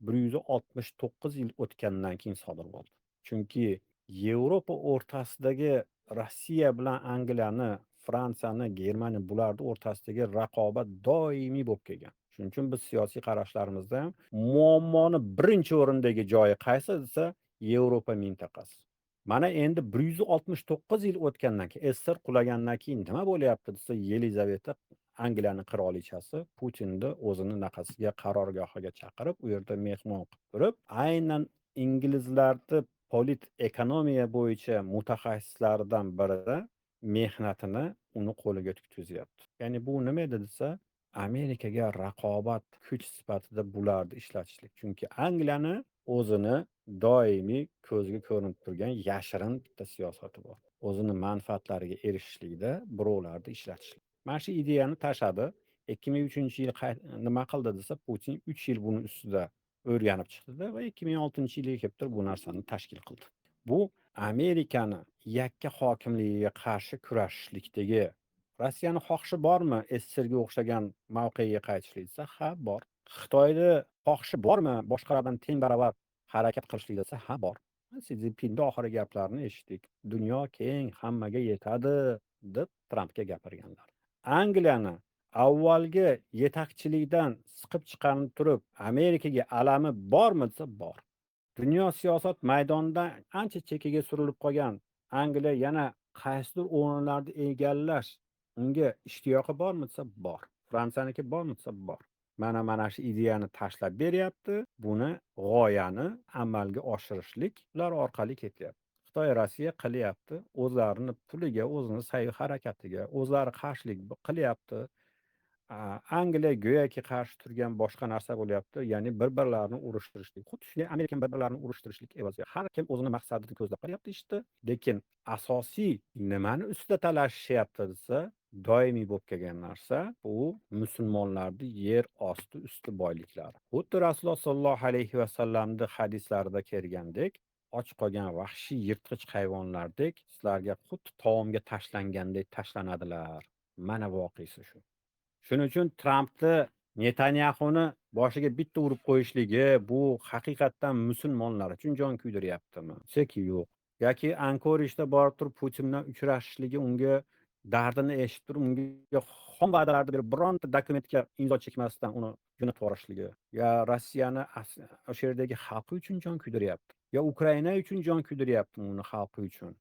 169 yil o'tgandan keyin sodir bo'ldi. Chunki Yevropa o'rtasidagi Rossiya bilan Angliyani, Fransiyani, Germaniya bularni o'rtasidagi raqobat doimiy bo'lib kelgan. Shuning uchun biz siyosiy qarashlarimizda ham muammoni birinchi o'rindagi joyi qaysi desa, Yevropa mintaqasi. Mana endi 169 yil o'tgandan keyin, SSR qulagandan keyin nima bo'lyapti desa, Yelizaveta Angliyaning qirolichasi Putinni o'zini naqasiga, qarorgohiga chaqirib, u yerda mehmon qilib turib, aynan inglizlarni polit ekonomiya bo'yicha mutaxassislaridan biri mehnatini uni qo'liga tutkazyapti. Ya'ni bu nima edi desa, Amerikaga raqobat kuch sifatida bularni ishlatishlik. Chunki Angliyani o'zini doimiy ko'zga ko'rinib turgan yashirin bitta siyosati bor. O'zini manfaatlariga erishishlikda birovlarni ishlatishlik. Mana shu ideyani tashladi. 2003-yil nima qildi desa, Putin 3 yil buni ustida o'rganib chiqdi va 2006-yilga kelib turib bu narsani tashkil qildi. Bu Amerikani yakka hokimligiga qarshi kurashishlikdagi Rossiyani xohishi bormi SSRga o'xshagan mavqega qaytishlik desa, ha, bor. Xitoyni xohishi bormi boshqalardan teng barobar harakat qilishlik desa, ha, bor. Si Szinpinni oxirgi gaplarini eshitdik. Dunyo keng, hammaga yetadi deb Trampga gapirganlar. Angliyani avvalgi yetakchilikdan siqib chiqarib turib, Amerikaga alami bormi desa, bor. Dunyo siyosat maydonidan ancha chekkaga surilib qolgan Angliya yana qaysidir o'rinlarni egallash unga ishtiyoqi bormi desa, bor. Fransiyaniki bormi desa, bor. Mana shu ideyani tashlab beryapti. Buni g'oyani amalga oshirishlik ular orqali ketyapti. Xitoy Rossiya qilyapti, o'zlarini puliga, o'zini sa'y harakatiga, o'zlari qarshilik qilyapti. Angliya go'yoki qarshi turgan boshqa narsa bo'lyapti, ya'ni bir-birlarini urushtirishlik. Xuddi shunday Amerika bir-birlarini urushtirishlik evaziga har kim o'zini maqsadini ko'zlab qilyapti ishni. Lekin asosiy nimani ustida talashishyapti desa, doimiy bo'lib kelgan narsa bu musulmonlarning yer osti usti boyliklari. Xuddi Rasululloh sollallohu alayhi vasallamning hadislarida kelgandek, och qolgan vahshiy yirtqich hayvonlardek sizlarga xuddi taomga tashlangandek tashlanadilar. Mana voqeasi shu. Shuning uchun Trampni Netanyaxuni boshiga bitta urib qo'yishligi bu haqiqatdan musulmonlar uchun jon kuydiryaptimi? Cheki yo'q. Yoki Ankorijda borib turib Putin bilan uchrashishligi, unga dardini eshitib turib, unga xom va'dalarni berib, bironta dokumentga imzo chekmasdan uni jo'natib yuborishligi, yo Rossiyani o'sha yerdagi xalqi uchun jon kuydiryapti, yo Ukraina uchun jon kuydiryaptimi uni xalqi uchun?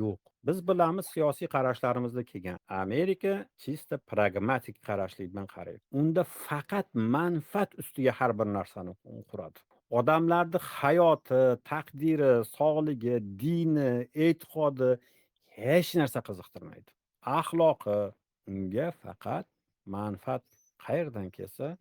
Yo'q. Biz bilamiz, siyosiy qarashlarimizda kelgan. Amerika чисто pragmatik qarashlik bilan qaraydi. Unda faqat manfaat ustiga har bir narsani quradi. Odamlarni hayoti, taqdiri, sog'ligi, dini, e'tiqodi hech narsa qiziqtirmaydi. Axloqi unga faqat manfaat qayerdan kelsa,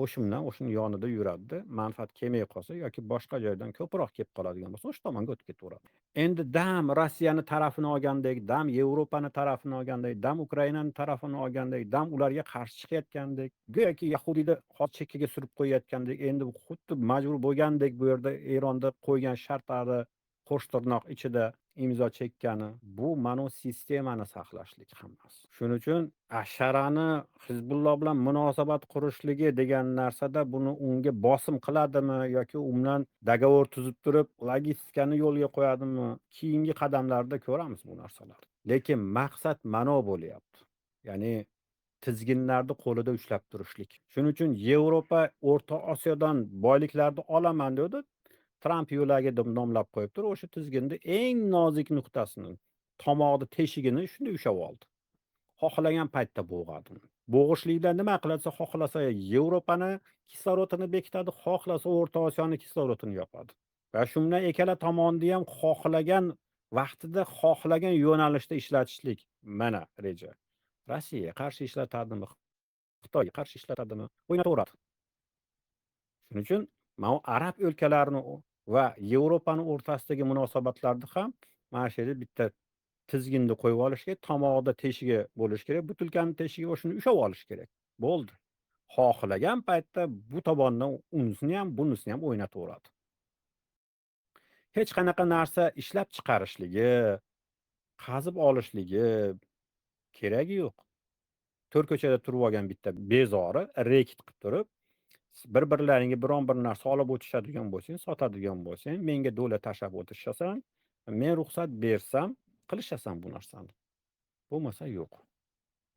o'shundan o'shuni yonida yuradi. Manfaat kelmay qolsa yoki boshqa joydan ko'proq kelib qoladigan bo'lsa, o'sha tomonga o'tib ketaveradi. Endi dam Rossiyani tarafini olgandek, dam Yevropani tarafini olgandek, dam Ukrainani tarafini olgandek, dam ularga qarshi chiqayotgandek, go'yoki yahudiyni hozir chekkaga surib qo'yayotgandek, endi xuddi majbur bo'lgandek bu yerda Eronda qo'ygan shartlari qo'sh tirnoq ichida imzo chekkani, bu mana sistemani saqlashlik hammasi. Shuning uchun Asharani Hizbulloh bilan munosabat qurishligi degan narsada buni unga bosim qiladimi yoki u bilan договор tuzib turib logistikani yo'lga qo'yadimi, keyingi qadamlarda ko'ramiz bu narsalarni. Lekin maqsad mano bo'lyapti. Ya'ni tizginlarni qo'lida ushlab turishlik. Shuning uchun Yevropa O'rta Osiyodan boyliklarni olaman dedi. Tramp yo'lagi deb nomlab qo'yib turib, o'sha tizginni eng nozik nuqtasini, tomoqni teshigini shunday ushlab oldi. Xohlagan paytda bo'g'adi. Bo'g'ishlikda nima qilsa, xohlasa Yevropani kislorodini bekitadi, xohlasa O'rta Osiyoni kislorodini yopadi. Va shundan ikkala tomonni ham xohlagan vaqtida, xohlagan yo'nalishda ishlatishlik mana reja. Rossiyaga qarshi ishlatadimi, Xitoyga qarshi ishlatadimi, o'ynataveradi. Shuning uchun mana arab o'lkalarini va Yevropani o'rtasidagi munosabatlarni ham mana shu yerda bitta tizginni qo'yib olish kerak, tomog'ida teshigi bo'lishi kerak, butilkani teshigi o'shani ushlab olish kerak. Bo'ldi. Xohlagan paytda bu tomondan unisini ham, bunisini ham o'ynataveradi. Hech qanaqa narsa ishlab chiqarishligi, qazib olishligi keragi yo'q. To'rt ko'chada turib olgan bitta bezori reket qilib turib, bir-birlaringga biron bir narsa olib o'tishadigan bo'lsang, sotadigan bo'lsang, menga do'la tashlab o'tishasan, men ruxsat bersam, qilishasan bu narsani. Bo'lmasa yo'q.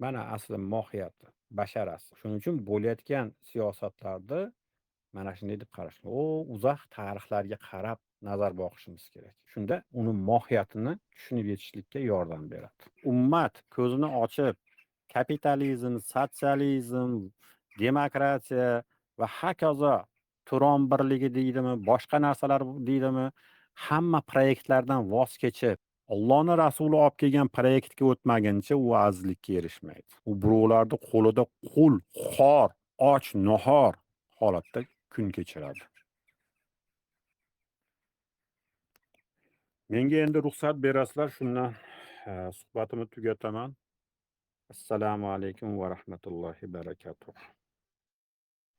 Mana asli mohiyati, basharasi. Shuning uchun bo'layotgan siyosatlarda mana shunday deb qarash. O uzoq tarixlarga qarab nazar boqishimiz kerak. Shunda uni mohiyatini tushunib yetishlikka yordam beradi. Ummat ko'zini ochib, kapitalizm, sotsializm, demokratiya va hokazo Turon birligi deydimi, boshqa narsalar deydimi, hamma proyektlardan voz kechib, Allohning rasuli olib kelgan proyektga o'tmaguncha u azizlikka erishmaydi. U birovlarning qo'lida qul, xor, och, nahor holatda kun kechiradi. Menga endi ruxsat berasizlar, shundan suhbatimni tugataman. Assalomu alaykum va rahmatullohi barakatuh.